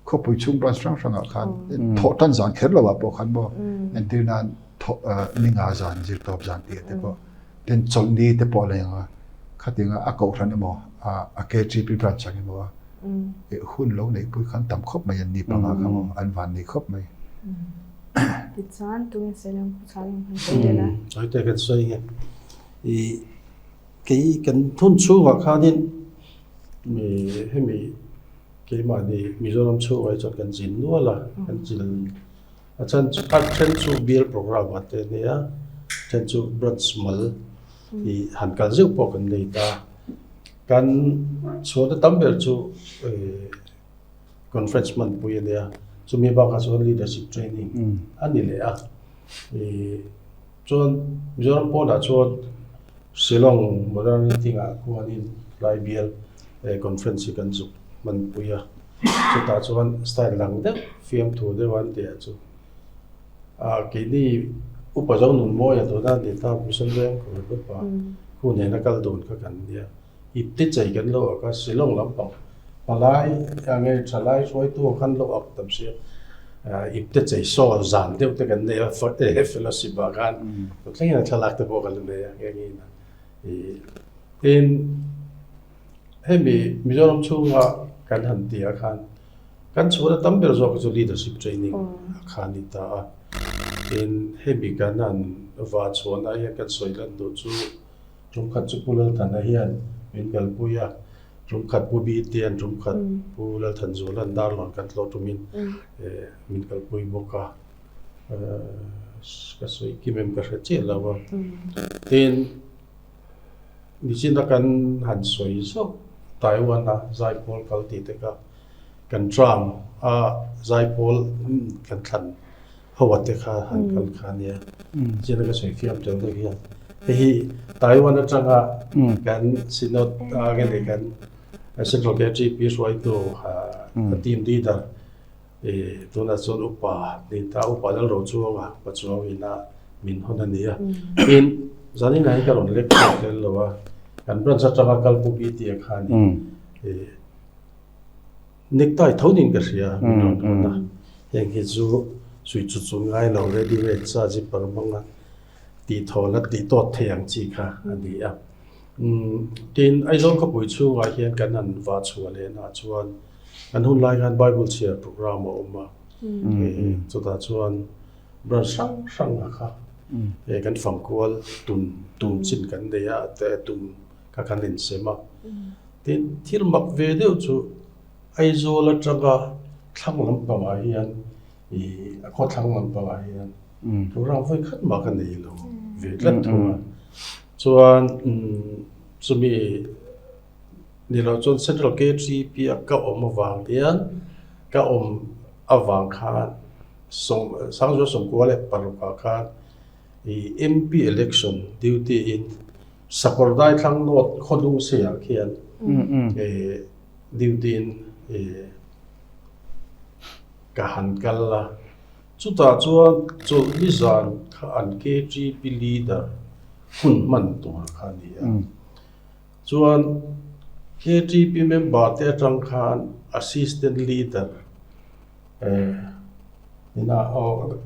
C: khawpui chhung branch hrang hrangah khan thawh tan zan kher lo ah pawh khan maw entir nan thawh ninga zan zirtawp zan tih ah te pawh tin chawlhni te pawh a la eng a, khatinga a kohhran emaw a KTP branch ang emaw a Hun lo neih pui khan tam khawp mai an ni panga kha maw an van nei khawp mai.
A: Tichuan tunge sawi lang pu chhal ang han sawi tel a.
B: Sawi te kan sawi nge. I kei kan thun chhungah khanin hemi keimahni Mizoram chhungah hi chuan kan zin nual a, kan zin a chhan chu a then chu bial programme ah te a nia, then chu branch mal i han kal zeuh pawh kan nei ta. Kan chhuahna tam ber chu conference hmanpui a nia, chumi bakah chuan leadership training a ni leh a. Chuan Mizoram pawnah chuan Shillong Modern Meeting-ah khuanin tlai bial conference hi kan zuk hmanpui a, chutah chuan style dang deuh fiamthu deuh an tih ah chu Keini upa zo nun mawi a tuna ni ta Mission Veng Kohhran upa khu nena kal dun kha kan nia. Ipte chei kan lo ak a, Shillong lampang palai enge thalai hruaitu ang khan lo ak tam sia. Ipte chei saw zan deuh te kan nei a, fellowship ah khan thlengin a thlalak te pawh kan la nei a nghe nghe in a. Tin, hemi Mizoram chhunga kan han tih ah khan Kan chhuna tam ber zawk chu leadership training a kha a ni ta a. Tin, hemi kan han va chhuahna hian kan sawi lan duh chu tumkhat chu Pu Lalthana hian min kalpui a, tumkhat Pu Bitian, tumkhat Pu Lalthanzula'n Darlawn kan tlawh tumin min kalpui bawk a. Ka sawi kim em ka hre chiah lo a. Tin, nichina kan han sawi zauh Taiwan-a zaipawl kal tih te kha Kan tram a zaipawl kan thlan ho a te kha han kal kha a nia. China ka sawi fiam tel deuh hian hei hi Taiwan atanga kan Synod a nge ni kan Central KTP hruaitu team leader tunah chuan upa ni ta upa Lalrochuanga Pachuau ina min hawn a ni a. Tin, zanin ah hian ka rawn lek chhuak tel lo a, kan branch atanga kal Pu Bta khanin Necktie tho niin ka hria min rawn hawn a, heng hi chu suih chu chu ngai lo ready made sa zipper hmanga tih thawl a tih tawt thei ang chi kha a ni a. Tin, Aizawl khawpui chhungah hian kan han vah chhuah leh naah chuan kan hun lai khan Bible chhiar programme a awm a, chutah chuan branch hrang hrang a kha kan fangkual tum tum chin kan nei a, tum kha kan insem a. Tin, thil mak ve deuh chu Aizawl atanga thlang lampangah hian ih a khaw thlang lampangah hian program vawi khat mah ka nei lo ve tlat thung a. Chuan chumi ni lo chuan Central KTP a ka awm avang hian ka awm avang khan sawm Sangzua sawmkua leh parukah khan ih MP election duty in Sakawr daithlang nawt khaw dung seiah khian duty in ka han kal a, chutah chuan chawlhni zan kha an KTP leader hun hman tur kha a ni a. Chuan KTP member te atang khan assistant leader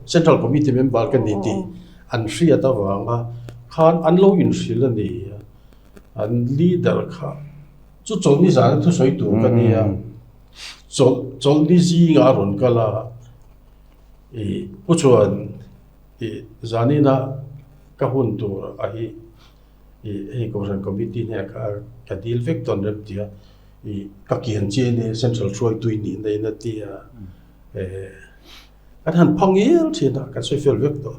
B: Central Committee member ka ni tih an hriat avanga khan an lo inhrilh a ni. An leader kha chu chawlhni zana thusawi tur ka ni a, chawlh chawlhni zingah a rawn kal a, ih pu chuan ih zanina ka hun tur a hi ih hei Kohhran Committee hnenah kha ka dil vek dawn rem ti a. Ih ka kian chi a ni Central hruaitui nih na in a ti a, eh kan han phang el thin a, kan sawi fel vek tawh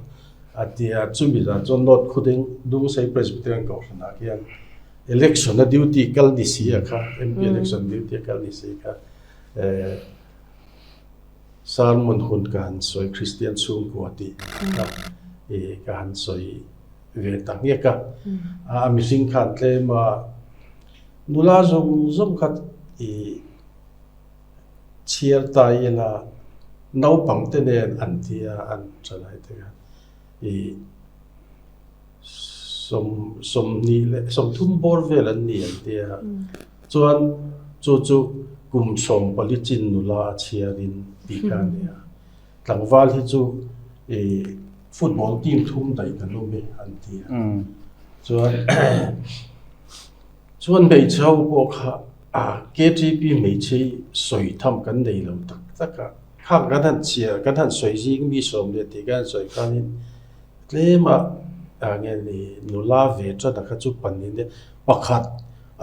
B: a ti a, chumi zan chuan North Khuding Dungsei Presbyterian Kohhranah khian. Election a duty kal ni si a kha, MP election duty a kal ni si kha sermon hun ka han sawi Kristian chhungkua tih kha ka han sawi ve ta nghek a. A mihring khan tlem a nula zawng zawng kha ih chhiar ta ila naupang te nen an ti a an thalai te khan ih Sawm 20 leh 30 bawr vel an ni an ti a, chuan chu chu kum 14 chin nula a chhiarin tih kha a ni a. Tlangval hi chu ih football team thum daih kan awm e an ti a. Chuan chuan hmeichhe ho pawh kha KTP hmeichhe sawi tham kan nei lo tak tak a, khang kan han chhiar kan han sawi zing mi sawm leh tih kan han sawi khanin Tlema nge ni nula ve tana kha chu panin e pakhat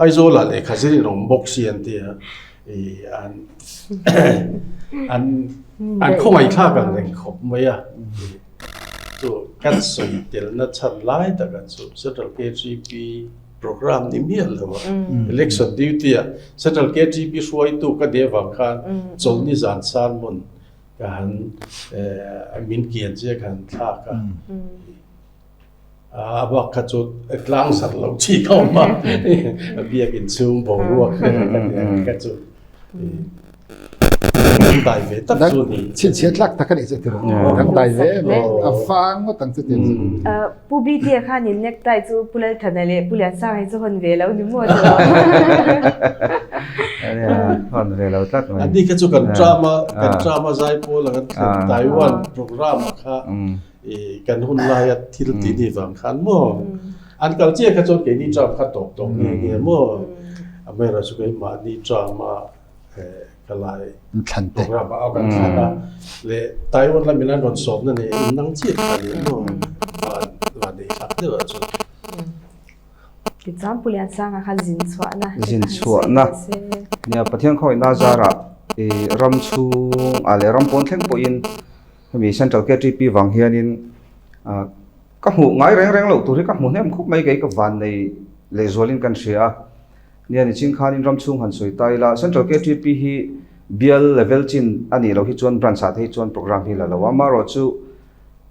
B: Aizawlah lehkha zir in awm bawk si an ti a, ih an an an khawngaihthlak ang reng khawp mai a, chu kan sawi telna chhan lai takah chu Central KGP program ni miah lo a, election duty ah Central KGP hruaitu ka nih avang khan chawlhni zan sermon Ka han min kian che ka han thlak a. A bak kha chu tlang zar lo chi ka awm a. A biakin chhung boruak kha chu dang dai ve tak chu ni.
C: Chhinchhiah tlak tak a nih chu tiraw. Dang dai ve a vang ngawt ang chu tiraw.
A: Pu Btea khanin necktie chu Pu Lalthana leh Pu Liansanga hi chu hawn ve lo ni maw tiraw?
D: Hawn ve lo tlat mai.
B: Ani kha chu kan term a, kan term a zaipawl a kan thlen Taiwan program ah kha kan hun laia thil tih ni vang khan maw an kal chiah kha chuan keini term kha tawp tawh nge nge maw amaherawhchu keimahni term a Ka lai program a kan thlan a leh Taiwan lamin an rawn sawmna nei in nang chiah kha ni maw van van nei thlak deuh ah chuan.
A: Tichuan Pu Liansanga kha zin chhuahna
D: Zin chhuahna nia Pathian khawngaihna zarah i ram chhung ah leh ram pawn thleng pawhin hemi Central KTP vang hianin ka hmuh ngai reng reng loh tur hi ka hmu hnem khawp mai kei ka van nei lehzualin kan hria a. Nia nichin khanin ram chhung han sawi ta ila, Central KTP hi bial level chin a nih loh hi chuan branch ah te hi chuan program hi la lo a, amaherawh chu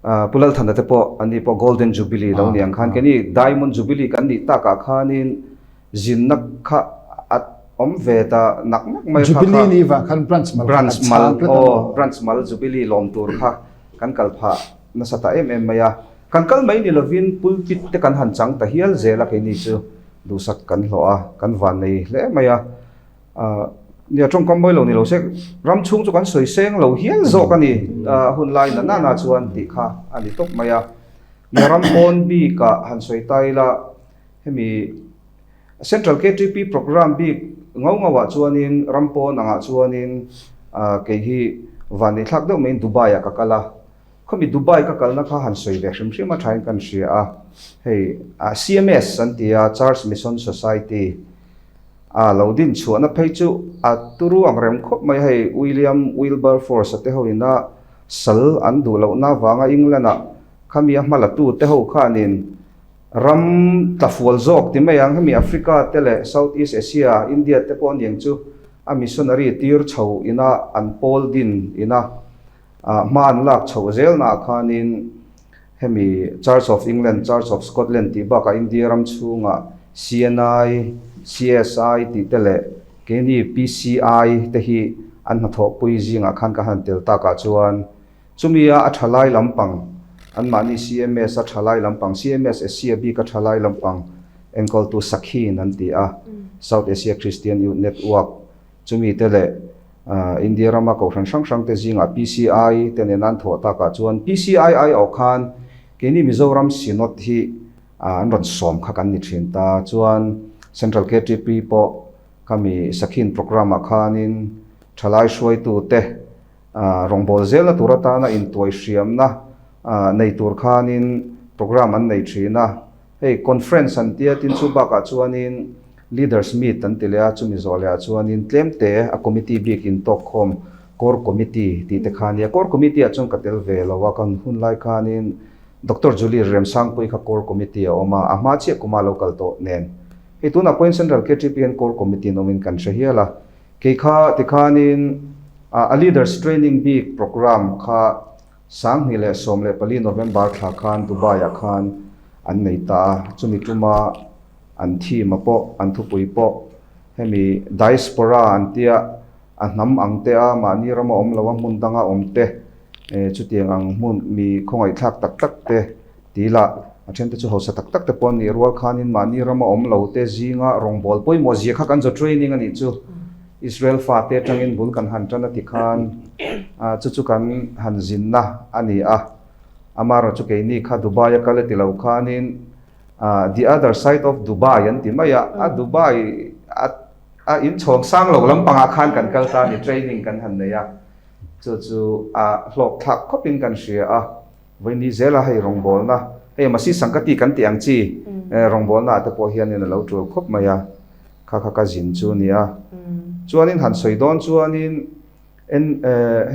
D: Pu Lalthana te pawh an ni pawh Golden Jubilee lo ni ang khan keini Diamond Jubilee kan nih takah khanin zinna kha a awm ve ta nak nak mai kha kha
C: Jubilee ni vang khan branch mal kha a chang tlat a maw?
D: Branch mal Jubilee lawm tur kha kan kal phah nasa ta em em mai a, kan kal mai ni lovin pulpit te kan han chang ta hial zel a keini chu. Duhsak kan hlawh a, kan van nei hle mai a. Nia tawngkam mawi lo ni lo se, ram chhung chu kan sawi seng lo hial zawk a ni, hun lai na nana chuan tih kha a ni tawp mai a. Nia ram pawn bikah han sawi ta ila, hemi Central KTP programme bik ngau ngauah chuanin ram pawn angah chuanin kei hi van nei thlak deuh maiin Dubai ah ka kal a. Khawmi Dubai ka kalna kha han sawi ve hrim hrim a thain kan hria a, hei CMS an ti a, Church Mission Society a lo din chhuahna phei chu a turu ang rem khawp mai a, hei William Wilberforce a te ho ina sal an duh lohna avanga England ah khami a hma la tu te ho khanin ram tlafual zawk ti mai ang, hemi Africa te leh South East Asia, India te pawh aniang chu a missionary tir chho ina an pawl din ina. Hma an lak chhoh zelnaah khanin hemi Church of England, Church of Scotland tih bakah India ram chhungah CNI, CSI tih te leh keini PCI te hi an hnathawhpui zingah khan ka han tel takah chuan chumia a thalai lampang anmahni CMS a thalai lampang, CMS Asia bik a thalai lampang enkawltu Sakhin an ti a, South Asia Christian Youth Network chumi te leh India rama kohhran hrang hrang te zingah PCI te nena an thawh takah chuan PCI aiawh khan keini Mizoram Synod hi an rawn sawm kha kan ni thin ta. Chuan Central KTP pawh khami Sakhin programme ah khanin thalai hruaitu te rawngbâwl zelna tur atana intuai hriamna nei tur khanin programme an nei thin a. Hei conference an tia tin chu bakah chuanin leaders meet an ti leh a, chumi zawh lehah chuanin tlemte a committee bik in talk khawm core committee tih te kha a nia. Core committee ah chuan ka tel ve lo a, kan hun lai khanin Doctor Julie Remsangpui kha core committee a awm a, a hma chiah kuma lo kal tawh nen Hei tunah pawhin Central KTP hian Core Committee an awmin kan hre hial a. Kei kha tikhanin a Leaders Training bik programme kha 2014 November thla khan Dubai ah khan an nei ta a, chumi tuma an theme a pawh, an thupui pawh hemi Diaspora an tia a hnam ang te a mahni rama awm lo a hmun danga awm te chutiang ang hmun mi khawngaihthlak tak tak te ti lah a then te chu hausa tak tak te pawh an nih rual khanin mahni rama awm lo te zinga rawngbâwl pawimawh zia kha kan zawt training a nih chu. Israel fate atangin bul kan han tan a ti khan chu chu kan han zinna a ni a, amaherawh chu keini kha Dubai a kal a ti lo khanin the other side of Dubai an ti mai a, a Dubai a a inchhawng sang lo lampangah khan kan kal ta a ni, training kan han nei a, chu chu a hlawk thlak khawpin kan hria a, vawiin zela hei rawngbawlna hei Masi Sangkati kan tih ang chi rawngbawlna ah te pawh hianin a lo tul khawp mai a. Kha kha ka zin chu nia. Chuanin han sawi dawn chuanin en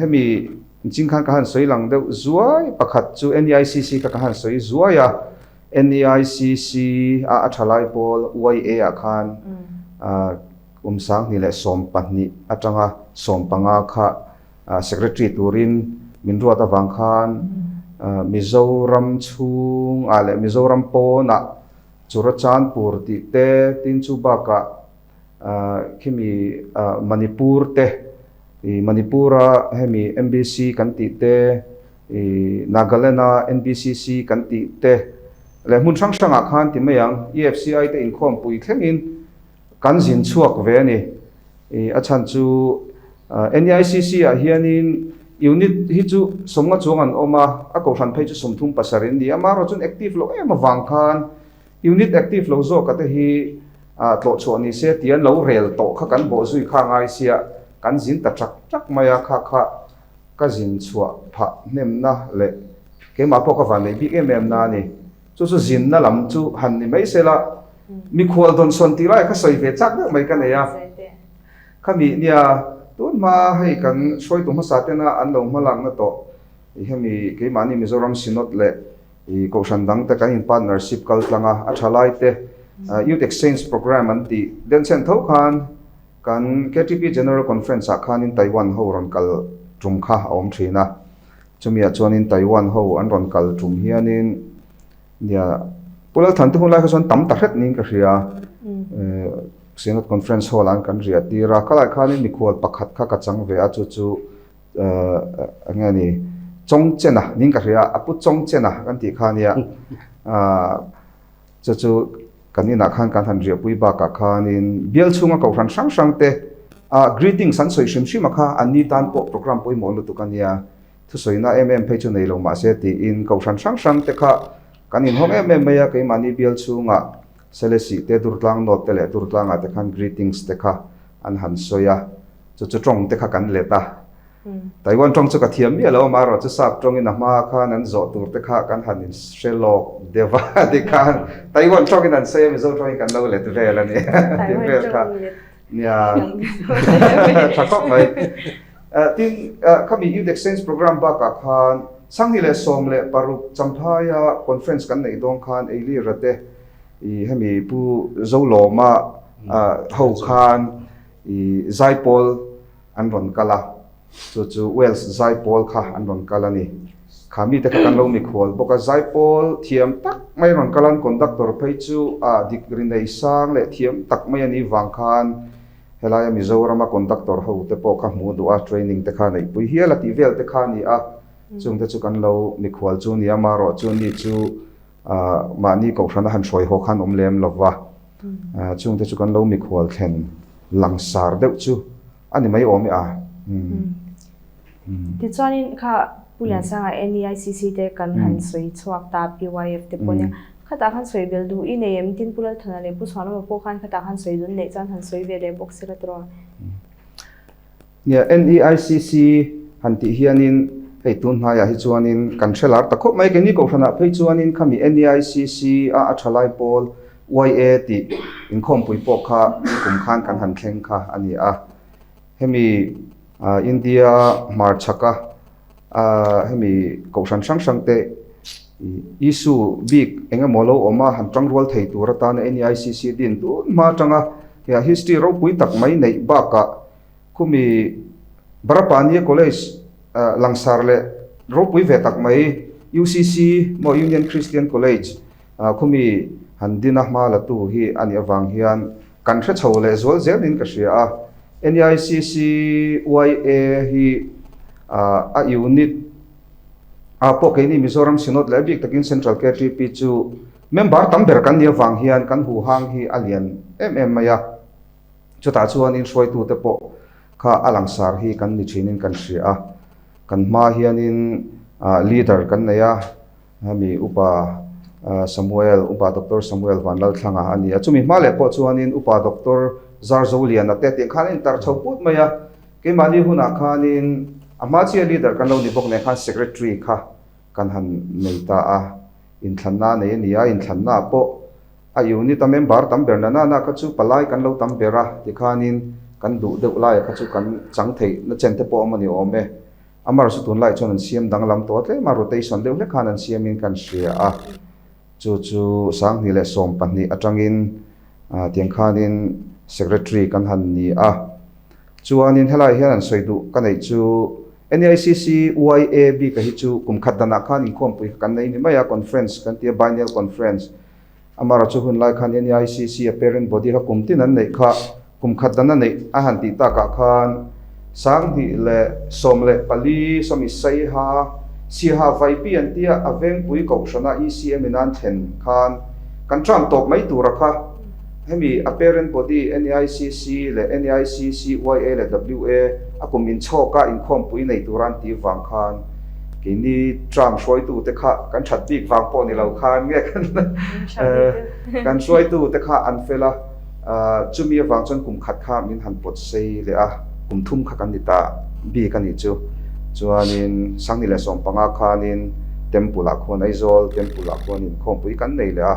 D: hemi ching khan ka han sawi lang deuh zuai pakhat chu NEICC kha ka han sawi zuai a. NEICC a a tha lai pawl YA ah khan kum 2012 atanga 15 kha secretary turin min ruat avang khan Mizoram chhungah leh Mizoram pawnah Churachandpur tih te, tin chu bakah khimi Manipur te, i Manipur-a hemi MBC kan tih te, i Nagaland-a NBCC kan tih te leh hmun hrang hrangah khan ti mai ang, EFCI te inkhawmpui thlengin kan zin chhuak ve a ni. I a chhan chu NEICC ah hianin unit hi chu sawmnga chuang an awm a, a kohhran phei chu 37 an ni a, amaherawh chuan active loh em avang khan unit active lo zawka te hi tlawh chhuah ni se tih an lo rel tawh kha kan bawh zui kha ngai sia, kan zin ta ṭak ṭak mai a, kha kha ka zin chhuah phah hnemna leh keimah pawh ka van neih bik em em na a ni. Chu chu zinna lam chu han ni mai se la, mikhual dawnsawn tih lai kha sawi ve chak deuh mai ka nei a. Khami nia tun hma hei kan hruaitu hmasa tena an lo hma lakna tawh i hemi keimahni Mizoram Synod leh i Kohhran dang te kan in partnership kal tlang a, a tha lai te Youth Exchange Programme an tih denchhen tho khan kan KTP General Conference ah khanin Taiwan ho rawn kal tum kha a awm thin a. Chumiah chuanin Taiwan ho an rawn kal tum hianin nia Pu Lalthan te hun lai kha chuan tam ta hret niin ka hria. Synod Conference Hall ah an kan riah tir a, khalai khanin mikhual pakhat kha ka chang ve a, chu chu eng nge ni Chawngchena niin ka hria, a pu Chawngchena kan tih kha nia. Chu chu kan inah khan kan han riahpui bakah khanin bial chhunga kohhran hrang hrang te ah greetings an sawi hrim hrim a kha, an ni tan pawh programme pawimawh lutuk a nia, thusawina em em phei chu nei lo mahse tiin kohhran hrang hrang te kha kan inhawng em em mai a, keimahni bial chhungah Selesih te Durtlang North te leh Durtlangah te khan greetings te kha an han sawi a, chu chu tawng te kha kan let a. Taiwan tawng chu ka thiam miah lo a, amaherawh chu sap tawngin a hma khan an zawh tur te kha kan han inhre lawk deuh a, tikhan Taiwan tawngin an sawi a, Mizo tawngin kan lo let vel a ni tih vel kha nia tha khawp mai. Tin, khami Youth Exchange Programme bakah khan 2016 Champhaia conference kan neih dawn khan Eilira te i hemi Pu Zolawma ho khan i Zaipawl an rawn kal a, chu chu Wales Zaipawl kha an rawn kal a ni. Kha mite kha kan lo mikhual bawk a, Zaipawl thiam tak mai rawn kal a, an conductor phei chu a dik ri nei sang leh thiam tak mai a nih vang khan helaia Mizorama conductor ho te pawh kha hmuh duh a, training te kha neihpui hial a tih vel te kha a ni a, chungte chu kan lo mikhual chu ni a, amaherawh chu ni chu Mahni kohhran a han hruai haw khan awm lem lo va, chungte chu kan lo mikhual thlen langsar deuh chu a ni mai awm e a.
A: Tichuanin kha Pu Liansanga NEICC te kan han sawi chhuak ta PYF te pawh nia, khatah khan sawi bel duh i nei em? Tin Pu Lalthana leh Pu Chhuanawma pawh khan khatah khan sawi dun neih chuan han sawi ve leh bawk se la tiraw?
D: Nia, NEICC han tih hianin hei tun hnaiah hi chuanin kan hre lar ta khawp mai. Keini Kohhranah phei chuanin khami NEICC a a tha lai pawl YA tih inkhawmpui pawh kha kum khan kan han thleng kha a ni a. Hemi India hmarchhaka hemi Kohhran hrang hrang te. Issue bik eng emaw lo awm a, han tangrual thei tur atana NEICC din tun hma atanga history ropui tak mai neih bakah khumi Barapania College langsar leh ropui ve tak mai UCC maw Union Christian College khumi han din a hma la tu hi a nih avang hian kan hre chho leh zual zelin ka hria a. NEICC YA hi a unit ah pawh keini Mizoram Synod leh a bik takin Central KTP chu member tam ber kan nih avang hian kan huhang hi a lian em em mai a. Chutah chuanin hruaitute pawh kha a langsar hi kan ni thinin kan hria a. Kan hma hianin leader kan nei a, hemi Upa Samuel, Upa Doctor Samuel Vanlalthlanga a ni a. Chumi hma leh pawh chuanin Upa Doctor Zarzoliana te tiang khan a intar chho put mai a. Keimahni hunah khanin a hma chiah leader kan lo ni bawk nen khan secretary kha kan han nei ta a, inthlanna nei a ni a, inthlannaah pawh a unit a member tam ber na nana kha chu palai kan lo tam ber a tikhanin kan duh deuh laia kha chu kan chang theih na chen te pawh awm a ni awm e. Amaherawhchu tunlai chuan an siam danglam tawh a, tlema rotation deuh hlek khan an siamin kan hria a, chu chu 2012 atangin tiang khanin secretary kan han ni a. Chuanin helaiah hian an sawi duh ka neih chu NEICC YA bika hi chu kum khat danah khan inkhawmpui kha kan nei ni mai a, conference kan ti a, biennial conference. Amaherawhchu chu hun lai khan NEICC a parent body kha kum tin an neih kha kum khat dan a neih a han tih takah khan 2014 sawmi Saiha Siaha Vaipi an tia a vengpui kohhrana ECM in an thlen khan kan term tawp mai tura kha Hemi a parent body NAICC leh NAICC, YA leh WA a kum inchhawka inkhawmpui nei tura an tih vang khan keini term hruaitute kha kan that bik vang pawh ni lo khan nge kan hruaitute kha an fel a, chumi avang chuan kum khat kha min han pawt sei leh a, kum thum kha kan ni ta bik a nih chu. Chuanin 2015 khanin Temple ah khuan Aizawl Temple ah khuan inkhawmpui kan nei leh a.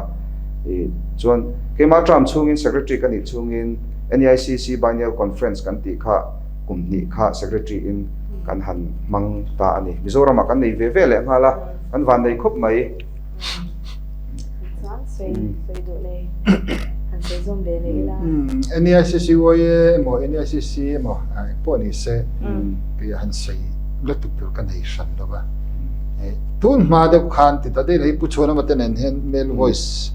D: I chuan keimah term chhungin Secretary ka nih chhungin NEICC Biennial Conference kan tih kha kum hnih kha Secretary in kan han hmang ta a ni. Mizoramah kan nei ve ve leh nghal a, kan van nei khawp mai.
A: Chuan sawi sawi duh leh han sawi zawm ve leh ila.
C: NEICC YA emaw NEICC emaw engpawh ni se kei han sawi lutuk tur ka nei hran lo va. Tun hma deuh khan ti ta daih hi Pu Chhuanama te nen hian male voice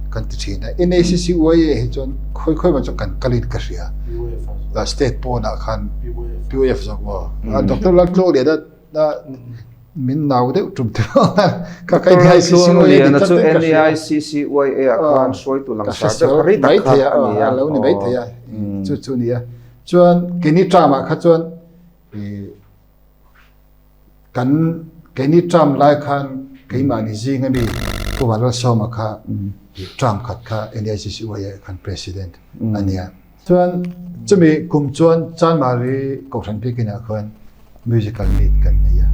C: kan ti thin a. NACCYA hi chuan khawi khawi man chuan kan kalin ka hria. State pawnah khan PUF zawk maw. Doctor Laltluangliana min nau deuh tum te ka kai
D: NACCYA chu NAICCYA ah khan hruaitu langsar deuh rei tak kha a ni a.
C: Lo ni mai thei a. Chu chu nia. Chuan keini term ah kha chuan Kan keini term lai khan keimahni zing ami Pu Vanlalsawma kha term khat kha NAICCYA khan President a nia. Chuan chumi kum chuan Chanmari Kohhran biakinah khuan musical meet kan nei a.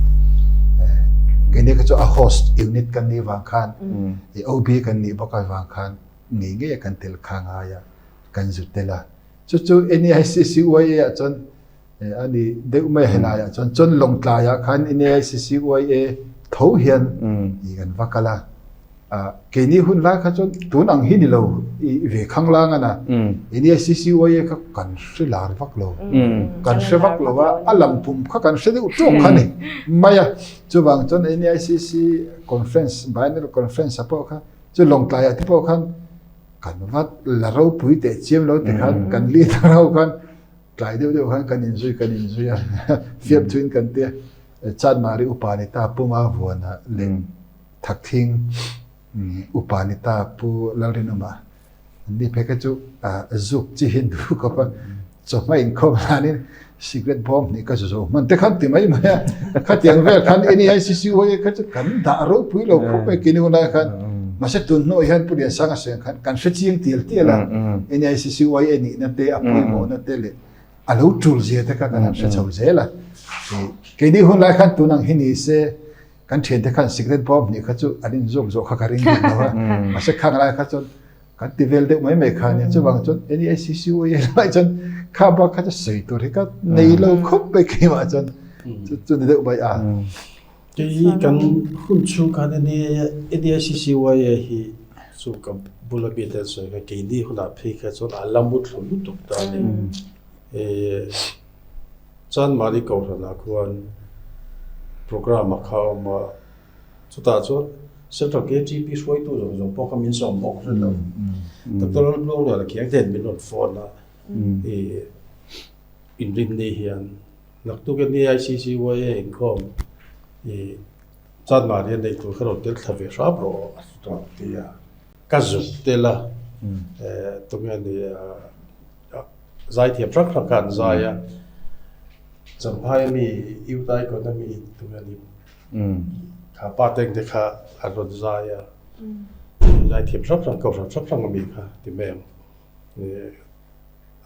C: Keini kha chu a host unit kan nih vang khan OB kan nih bawk avang khan ngei ngei a kan tel kha ngai a, kan zu tel a. Chu chu NAICCYA ah chuan A ni deuh mai helaiah chuan chuan Lawngtlaiah khan NAICCYA tho hian i kan va kal a. Keini hun lai kha chuan tun ang hi ni lo i ve khang lang a na. NAICCYA kha kan hre lar vak lo. Kan hre vak lo a, a lam pum kha kan hre deuh tawk kha ni mai a. Chuvang chuan NAICC conference, biennial conference ah pawh kha chu Lawngtlaiah te pawh khan kan va la ropui teh chiam lo tikhan kan leader ho khan Tlai deuh deuh khan kan inzui kan inzui a, fiam thuin kan tia Chanmari upa ni ta Pu Mavuana leh Thakthing upa ni ta Pu Lalrinawma an ni phei kha chu zuk chi hi an duh khawp a, chawhma inkhawm hlanin cigarette bawm hnih ka zu zo hman te khan ti mai mai a, khatiang vel khan NEICCYA kha chu kan dah ropui lo khawp mai kini hunlai khan mahse tun hnuah hian Pu Liansanga Seng khan kan hre chiang tial tial a. NICCYA nihna te, a pawimawhna te leh a lo tul zia te kha kan han hre chho zel a. Keini hun lai khan tun ang hi ni se kan thiante khan cigarette bawm hnih kha chu an inzawk zawh kha ka ring duh lo a. Mahse khang lai kha chuan kan ti vel deuh mai mai kha a nia. Chuvang chuan NICCYA lai chuan kha bak kha chu sawi tur hi ka nei lo khawp mai keimah chuan chu ni deuh mai a.
B: Kei kan hun chhung khan NEICCYA hi chu ka bula mi te an sawi kha keini hunah phei kha chuan a la mu thlu lutuk ta a ni. Chanmari Kohhranah khuan programme a kha a awm a, chutah chuan Central KTP hruaitu zawng zawng pawh kha min sawm bawk hre lo. Doctor Laltluangliana khiang te hian min rawn phone a, inrinni hian Naktuk NEICCYA inkhawm i Chanmari a neih tur kha rawn tel thla ve hrap rawh aw a rawn ti a, ka zuk tel a, tunge ni zaithiam hrang hrang kha an zai a, Champhai ami Youth Icon ami tunge ni kha pa teng te kha an rawn zai a, zaithiam hrang hrang kohhran hrang hrang ami kha ti mai ang.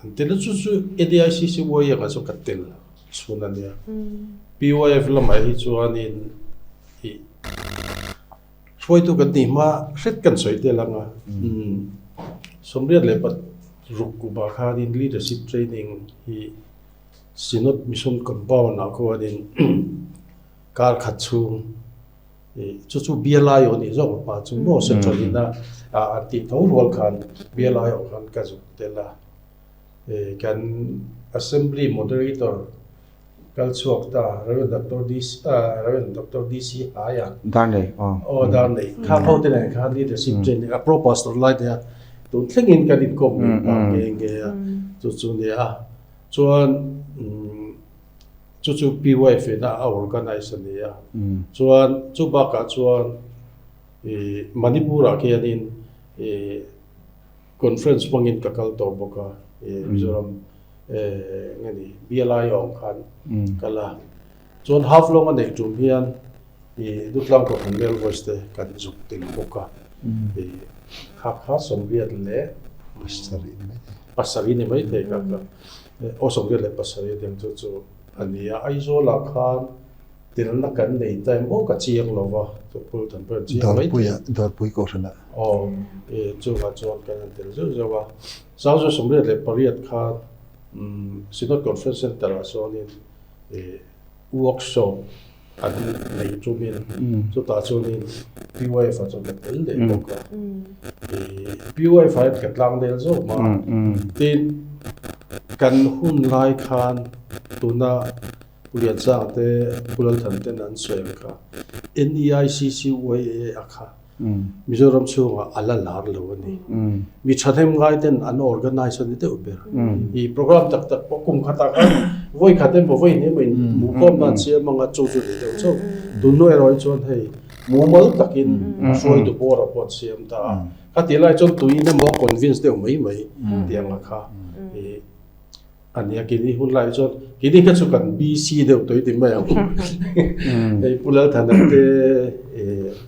B: An tel a chu chu ADICC uai ang chu ka tel chhun a nia. PYF lamah hi chuanin ih hruaitu kan tih hma hret kan sawi tel ang a. Sawmriat leh pat ruk kumah khanin leadership training hi Synod Mission Compound ah khuanin kar khat chhung Chu chu bialai aw nih zawk pa chu maw central in a an tih tho rual khan bialai aw khan ka zuk tel a. Kan assembly moderator kal chhuak ta Rev Doctor DC Rev Doctor DC Haia
D: Darnei aw.
B: Aw Darnei kha ho te nen khan leadership training a pro pastor lai te a tun thlengin kan inkawm ngei ta nghe nghe a chu chu nia chuan Chu chu PYF in a organize a ni a. Chuan chu bakah chuan ih Manipur ah khianin ih conference hmangin ka kal tawh bawk a, ih Mizoram eh nge ni BLI a awm khan kal a. Chuan Haflong a neih tum hian ih Dutlang Kohhran Male Voice te kan zuk tel bawk a. Ih kha kha Sawmriat leh Pasarih ni mai thei kha kha. Aw 27 deuh chu chu a ni a, Aizawlah khan telna kan nei ta em aw ka chiang lo va, chu pul than pawh an chiang mai thei.
C: Dawrpui Kohhranah.
B: Aw, chuvah chuan kan han tel zeuh zeuh a. Sangzawh 88 khan Synod Conference Centre-ah sawnin workshop an nei tumin chutah chuanin PYF ah chuan ka tel leh bawk a. PYF ah hian ka tlang nel zawk mah a. Tin, kan hun lai khan tuna Pu Liansanga te Pu Lalthan ten an sawi ang kha NEICCYA a kha Mizoram chhungah a la lar lo a ni. Mi thahnem ngai ten an organize a ni deuh ber. I program tak tak pawh kum khatah khan vawi khat emaw vawi hnih emaw in hmuhkhawm nan siam anga chu chu ni deuh chauh. Tun hnu erawh hi chuan hei mumal takin a hruaitu bawr ah pawh an siam ta a. Khatih lai chuan tuiin emaw a convince deuh mai mai tiang a kha. A nia, keini hun lai chuan keini kha chu kan BC deuh tawh i ti mai ang. Hei Pu Lalthana te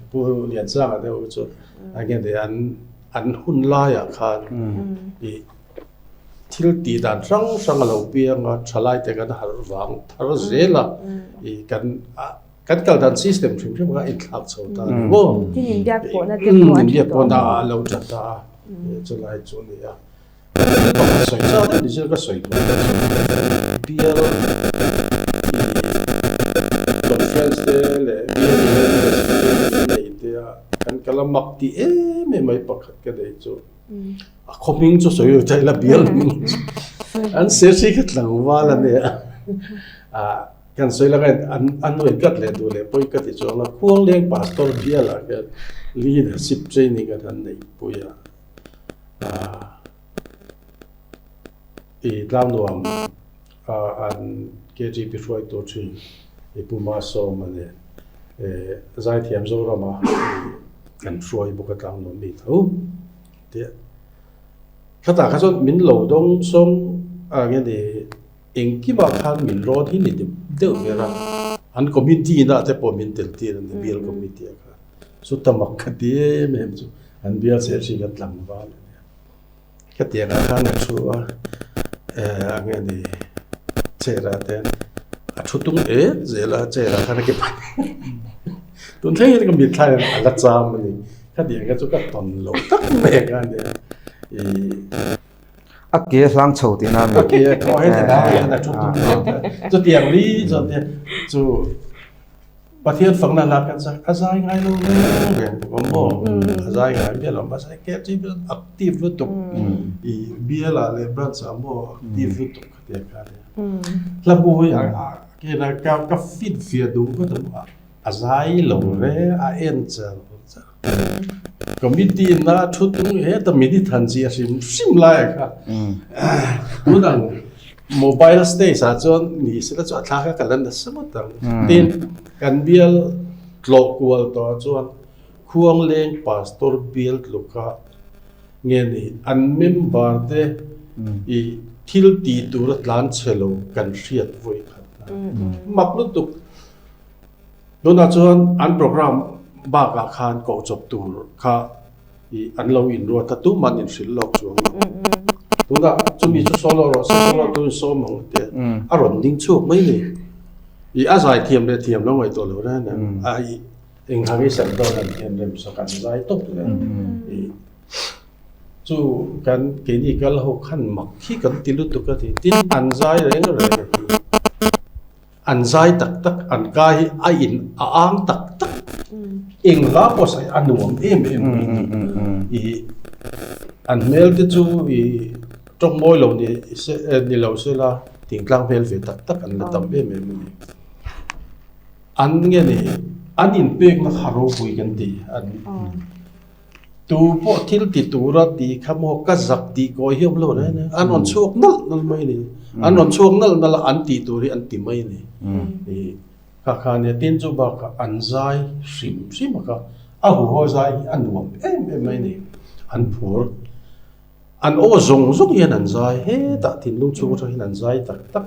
B: Pu Liansanga te ho chu a nge ni an an hun laiah khan i thil tih dan hrang hrang a lo piang a, thalai te kan harh vang thar zel a, i kan kan kal dan system hrim hrim kha a inthlak chho ta a ni maw?
A: Tin inbiak pawhna te pawh a
B: Inbiak pawhna a lo tha ta a, chulai chu a ni a. Pakhat sawi chau deuh ni zir ka sawi tur ka sawi bial conference te leh bial leadership te nei te a kan kal a mak tih em em mai pakhat ka nei chu a khaw hming chu sawi lo chai la bial hming chu an sersi kha tlangval a nia a kan sawi laka an an nuai kat leh duh leh pawi ka ti chuang a khuangleng pastor bial ah khian leadership training an han neihpui a. I tlangnuam an KGP hruaitu thin i Pu Masawma nen Zaithiam Zorama kan hruai bawk a tlangnuam mi tho tia khatah kha chuan min lo dawng sawng a nge ni engkimah khan min rawn hi ni deuh ber a an committee na te pawh min tel tir a ni bial committee ah khan. Chu ta mak ka ti em em chu an bial che hri ka tlangval a nia. Khatiang ah khan a thu a, eh a nge ni chair ah te a thu tung et zel a chair ah khan a ke phah tun thleng hian ka mitthla hian a la cham a ni. Khatiang kha chu ka tawn lo tak mai ang a nia. Ih.
D: A ke hlang chho tihna a ni.
B: A ke a heti lai hian a thu tung et a, chutiang li chuan te chu. Pathian fakna hla kan zai a zai ngai lo reng reng bawk a maw? A zai ngai miah lo mahse KTP chuan active lutuk i bial ah leh branch ah maw active lutuk khatia kha ania. Hla bu hi a kena ka ka fit fiah duh ngawt a maw a zai lo reng a en char char. Committee na thu tung heta minute han ziah hrim hrim lai kha tunang Mobile stage ah chuan ni sela chu a thla kha ka la nasa ngawt ang. Tin, kan bial tlawh kual tawh ah chuan Khuangleng Pastor bial tluka nge ni an member te i thil ti tura tlan chhe lo kan hriat vawi khat a. Mak lutuk. Tunah chuan an program bakah khan koh chawp tur kha I an lo inruat a, tumah an inhrilh lawk chuang lo. Tunah chumi chu solo rawh se, solo tu in sawm ang tia a rawn ding chhuak mai ni. I a zai thiam leh thiam lo ngaihtuah lo reng ang. A i enghang i sam dawn an thiam rem sak an zai tawp le. I chu kan keini kal ho khan mak hi kan ti lutuk a ti. Tin an zai reng reng a ti. An zai tak tak, an ka hi a in a ang tak tak. Eng hla pawh sawi a nuam em em mai ni. I an hmel te chu i tawng mawi lo ni se ni lo se la thingtlang hmel ve tak tak an la tam em em a ni. An nge ni an inpekna kha ropui kan ti an. Tu pawh thil ti tura tih kha maw ka zak tih kawi hi awm lo reng reng. An rawn chhuak nalh nalh mai a ni. An rawn chhuak nalh nalh a, an tih tur hi an ti mai a ni. Ih kha kha nia tin chu bakah an zai hrim hrim a kha a huho zai hi a nuam em em mai a ni. An phur an aw zawng zawng hian an zai hetah thinlung chhung atang hian an zai tak tak.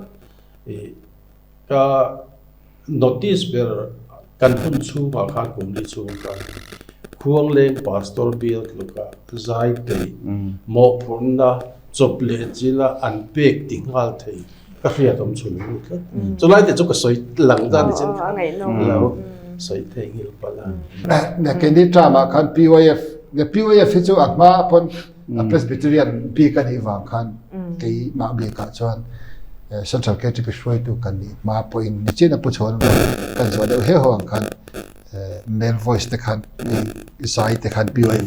B: Ih Ka notice ber kan hun chhungah khan kum li chhung khan Khuangleng Pastor bial tluka zai peih mawhphurhna chawp leh chila an pek ti nghal thei ka hriat awm chhun ru tlat. Chulai te chu ka sawi lang dan ni chin khan lo sawi thei nghil palh a.
C: Keini term ah khan PYF, PYF hi chu a hma pawn A Presbyterian bik a nih vang khan keimah bikah chuan Central KTP hruaitu kan nih hma pawhin nichin a pu chhuan kan zawh deuh he ho ang khan male voice te khan zai te khan POF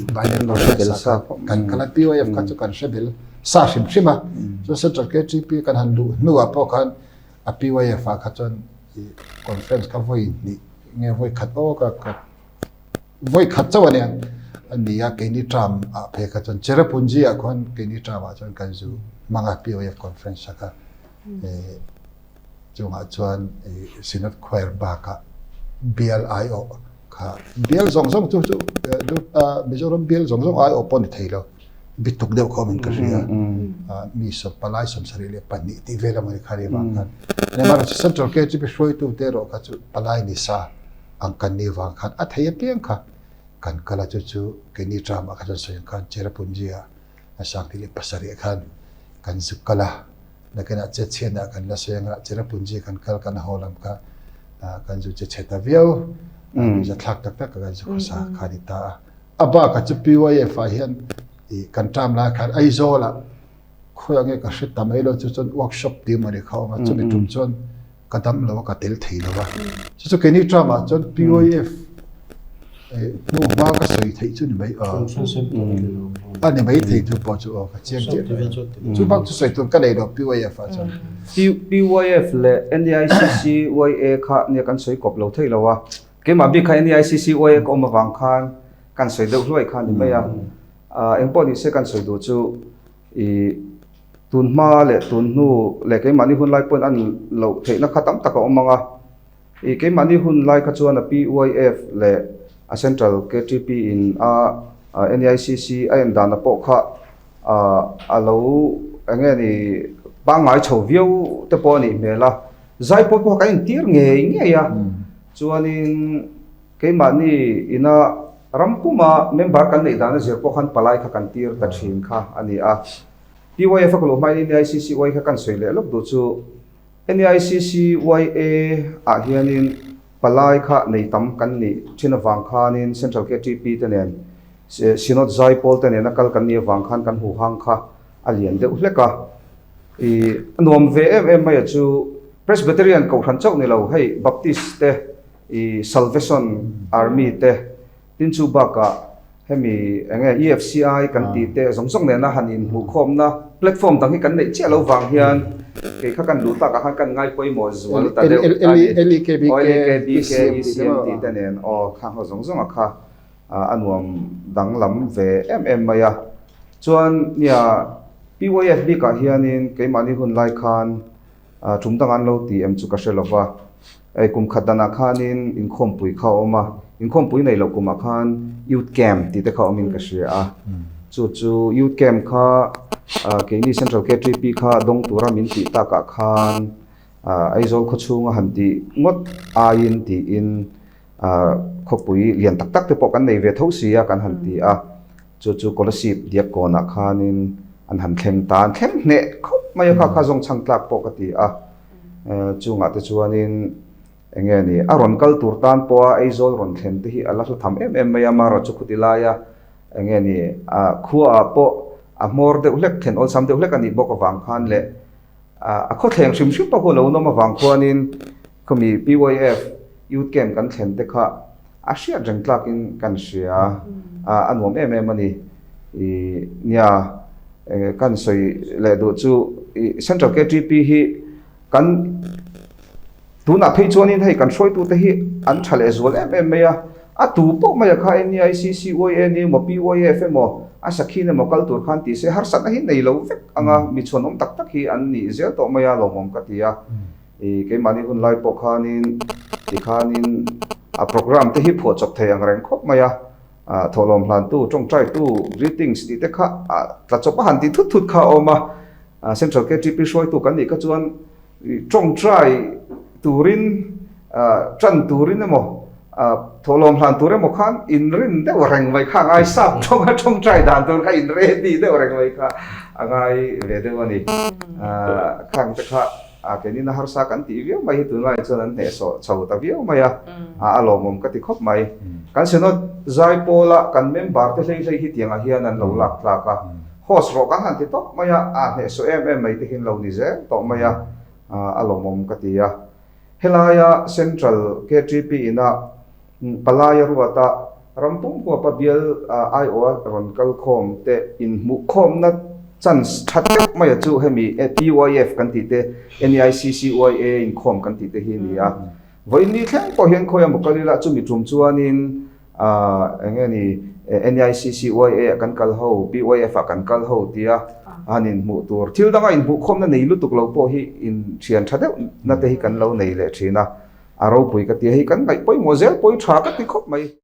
C: kan kal a POF kha chu kan hre bel sa hrim hrim a chuan Central KTP kan han luh hnuah pawh khan a PYF ah kha chuan conference kha vawi hnih nge vawi khat aw ka Vawi khat chauh a nia, a ni a, keini term ah phei kha chuan Cherrapunji ah khuan keini term ah chuan kan zu hmang a POF conference a kha chungah chuan Synod Choir bakah bial aiawh kha bial zawng zawng chu chu Mizoram bial zawng zawng aiawh pawh ni thei lo bituk deuh khawm in ka hria mi sawm palai 72 tih vel emaw ni kha ri vang khan Central KGP hruaitu te erawh kha chu palai ni sa Ang kan nih vang khan a thei apiang kha kan kal a, chu chu keini term ah kha chuan sawi ang khan Cherrapunji ah a 2007 khan kan zuk kal a, nakinah Chetchhian ah kan la sawi ang a, Cherrapunji kan kal kan haw lam kha kan zu che chhe ta viau, za thlak tak tak kan zu khawsa kha a ni ta a. A bakah chu PYF ah hian ih kan term lai khan Aizawl ah khawiah nge ka hre ta mai lo chu chuan workshop tih emaw ni kha a awm a, chumi tum chuan ka dam lo a, ka tel thei lo a. Chu chu keini term ah chuan PYF hnu hma ka sawi theih chu ni mai a ni mai thei chu pawh chu aw ka chiang chiah mai a. Chu bak chu sawi tur ka nei lo PYF ah chuan.
D: PYF leh NEICCYA kha nia kan sawi kawp lo thei lo a. Keimah bik kha NEICCYA ka awm avang khan kan sawi deuh hluai kha a ni mai a. Engpawh ni se kan sawi duh chu i Tun hma leh tun hnu leh keimahni hun lai pawhin a ni loh theihna kha tam tak a awm ang a. Ih keimahni hun lai kha chuan a PYF leh a Central KTP in a NEICC a en dana pawh kha a lo eng nge ni pangngai chho viau te pawh a nih hmel a. Zaipawl pawh kan intir ngei ngei a. Chuanin keimahni ina ram puma member kan neih dana zir pawh khan palai kha kan tir ta thin kha a ni a. PYF a ka luh hmain NEICCY kha kan sawi leh lawk duh chu NEICCYA ah hianin palai kha nei tam kan nih thin avang khanin Central KTP te nen Synod Zaipawl te nena kal kan nih avang khan kan huhang kha a lian deuh hlek a. Ih a nuam ve em em mai a chu Presbyterian kohhran chauh ni lo hei Baptist te. I Salvation Army te, tin chu bakah hemi eng nge EFCI kan tih te zawng zawng nena han inhmuhkhawmna platform dang hi kan neih chiah lo vang hian kei kha kan luh takah khan kan ngai pawimawh zual ta deuh a ni. Aw LEKBK, ECM tih te nen aw khang ho zawng zawng a kha a nuam danglam ve em em mai a. Chuan nia PYF bikah hianin keimahni hun lai khan Tum dang an lo ti em chu ka hre lo va, hei kum khat danah khanin inkhawmpui kha a awm a, inkhawmpui nei loh kumah khan Youth Camp tih te kha awmin ka hria a, chu chu Youth Camp kha keini Central KTP kha dawng tura min tih takah khan Aizawl khawchhunga han tih ngawt aiin tiin khawpui lian tak tak te pawh kan nei ve tho si a kan han ti a, Chu chu Kolasib Diakkawnah khanin an han thleng ta, an thleng hneh khawp mai a, kha kha zawng chhang tlak pawh ka ti a. Chungah te chuanin eng nge ni, a rawn kal tur tan pawha Aizawl rawn thlen te hi a la hla tham em em mai a, Mara chu khuti laia eng nge ni, khuaah pawh a hmawr deuh hlek, thlen awlsam deuh hlek a nih bawk avang khan leh a khawthleng hrim hrim pawh khu a lo nawm avang khuanin khawmi PYF Youth Camp kan thlen te kha A hriat reng tlakin kan hria a, a nuam em em a ni. I nia kan sawi leh duh chu i Central KTP hi kan tunah phei chuanin hei kan hruaitute hi an tha leh zual em em mai a, a tu pawh mai a kha NEICCYA ni emaw PYF emaw a sakhin emaw kal tur khan tih se harsatna hi nei lo vek anga mi chhuanawm tak tak hi an nih zel tawh mai a lawmawm ka ti a. I keimahni hun lai pawh khanin tikhanin a program te hi phuah chawp thei ang reng khawp mai a, thawhlawm hlantu, tawngtaitu, greetings tih te kha tla chawp a han tih thut thut kha a awm a, Central KTP hruaitu kan nih kha chuan tawngtai turin tan turin emaw thawhlawm hlan tur emaw khan inrin deuh reng mai kha a ngai sap tawng a tawngtai dan tur kha in ready deuh reng mai kha a ngai ve deuh a ni, khang te kha. A keinin a harsa kan tih viau mai hi tunlai chuan an hnehsawh chho ta viau mai a, a lawmawm ka ti khawp mai. Kan Synod Zaipawla kan member te hlei hlei hi tiangah hian an lo lak tlak a, host rawh kan han ti tawp mai a, a hnehsawh em em mai te hi an lo ni zel tawh mai a, a lawmawm ka ti a. Helaia Central KTP ina Palaia ruata ram pum huapa bial aiawha rawn kal khawm te inhmuhkhawmna chance tha deuh mai a chu hemi PYF kan tih te NEICCYA inkhawm kan tih te hi a ni a. Vawiin thleng pawh hian khawi emaw kal ila chumi tum chuanin eng nge ni NEICCYA ah kan kal ho PYF ah kan kal ho tia han inhmuh tur thil danga inhmuhkhawmna nei lutuk lo pawh hi inthian tha deuh na te hi kan lo nei leh thin a. A ropui ka ti a, hei kan ngaih pawimawh zel pawi tha ka ti khawp mai.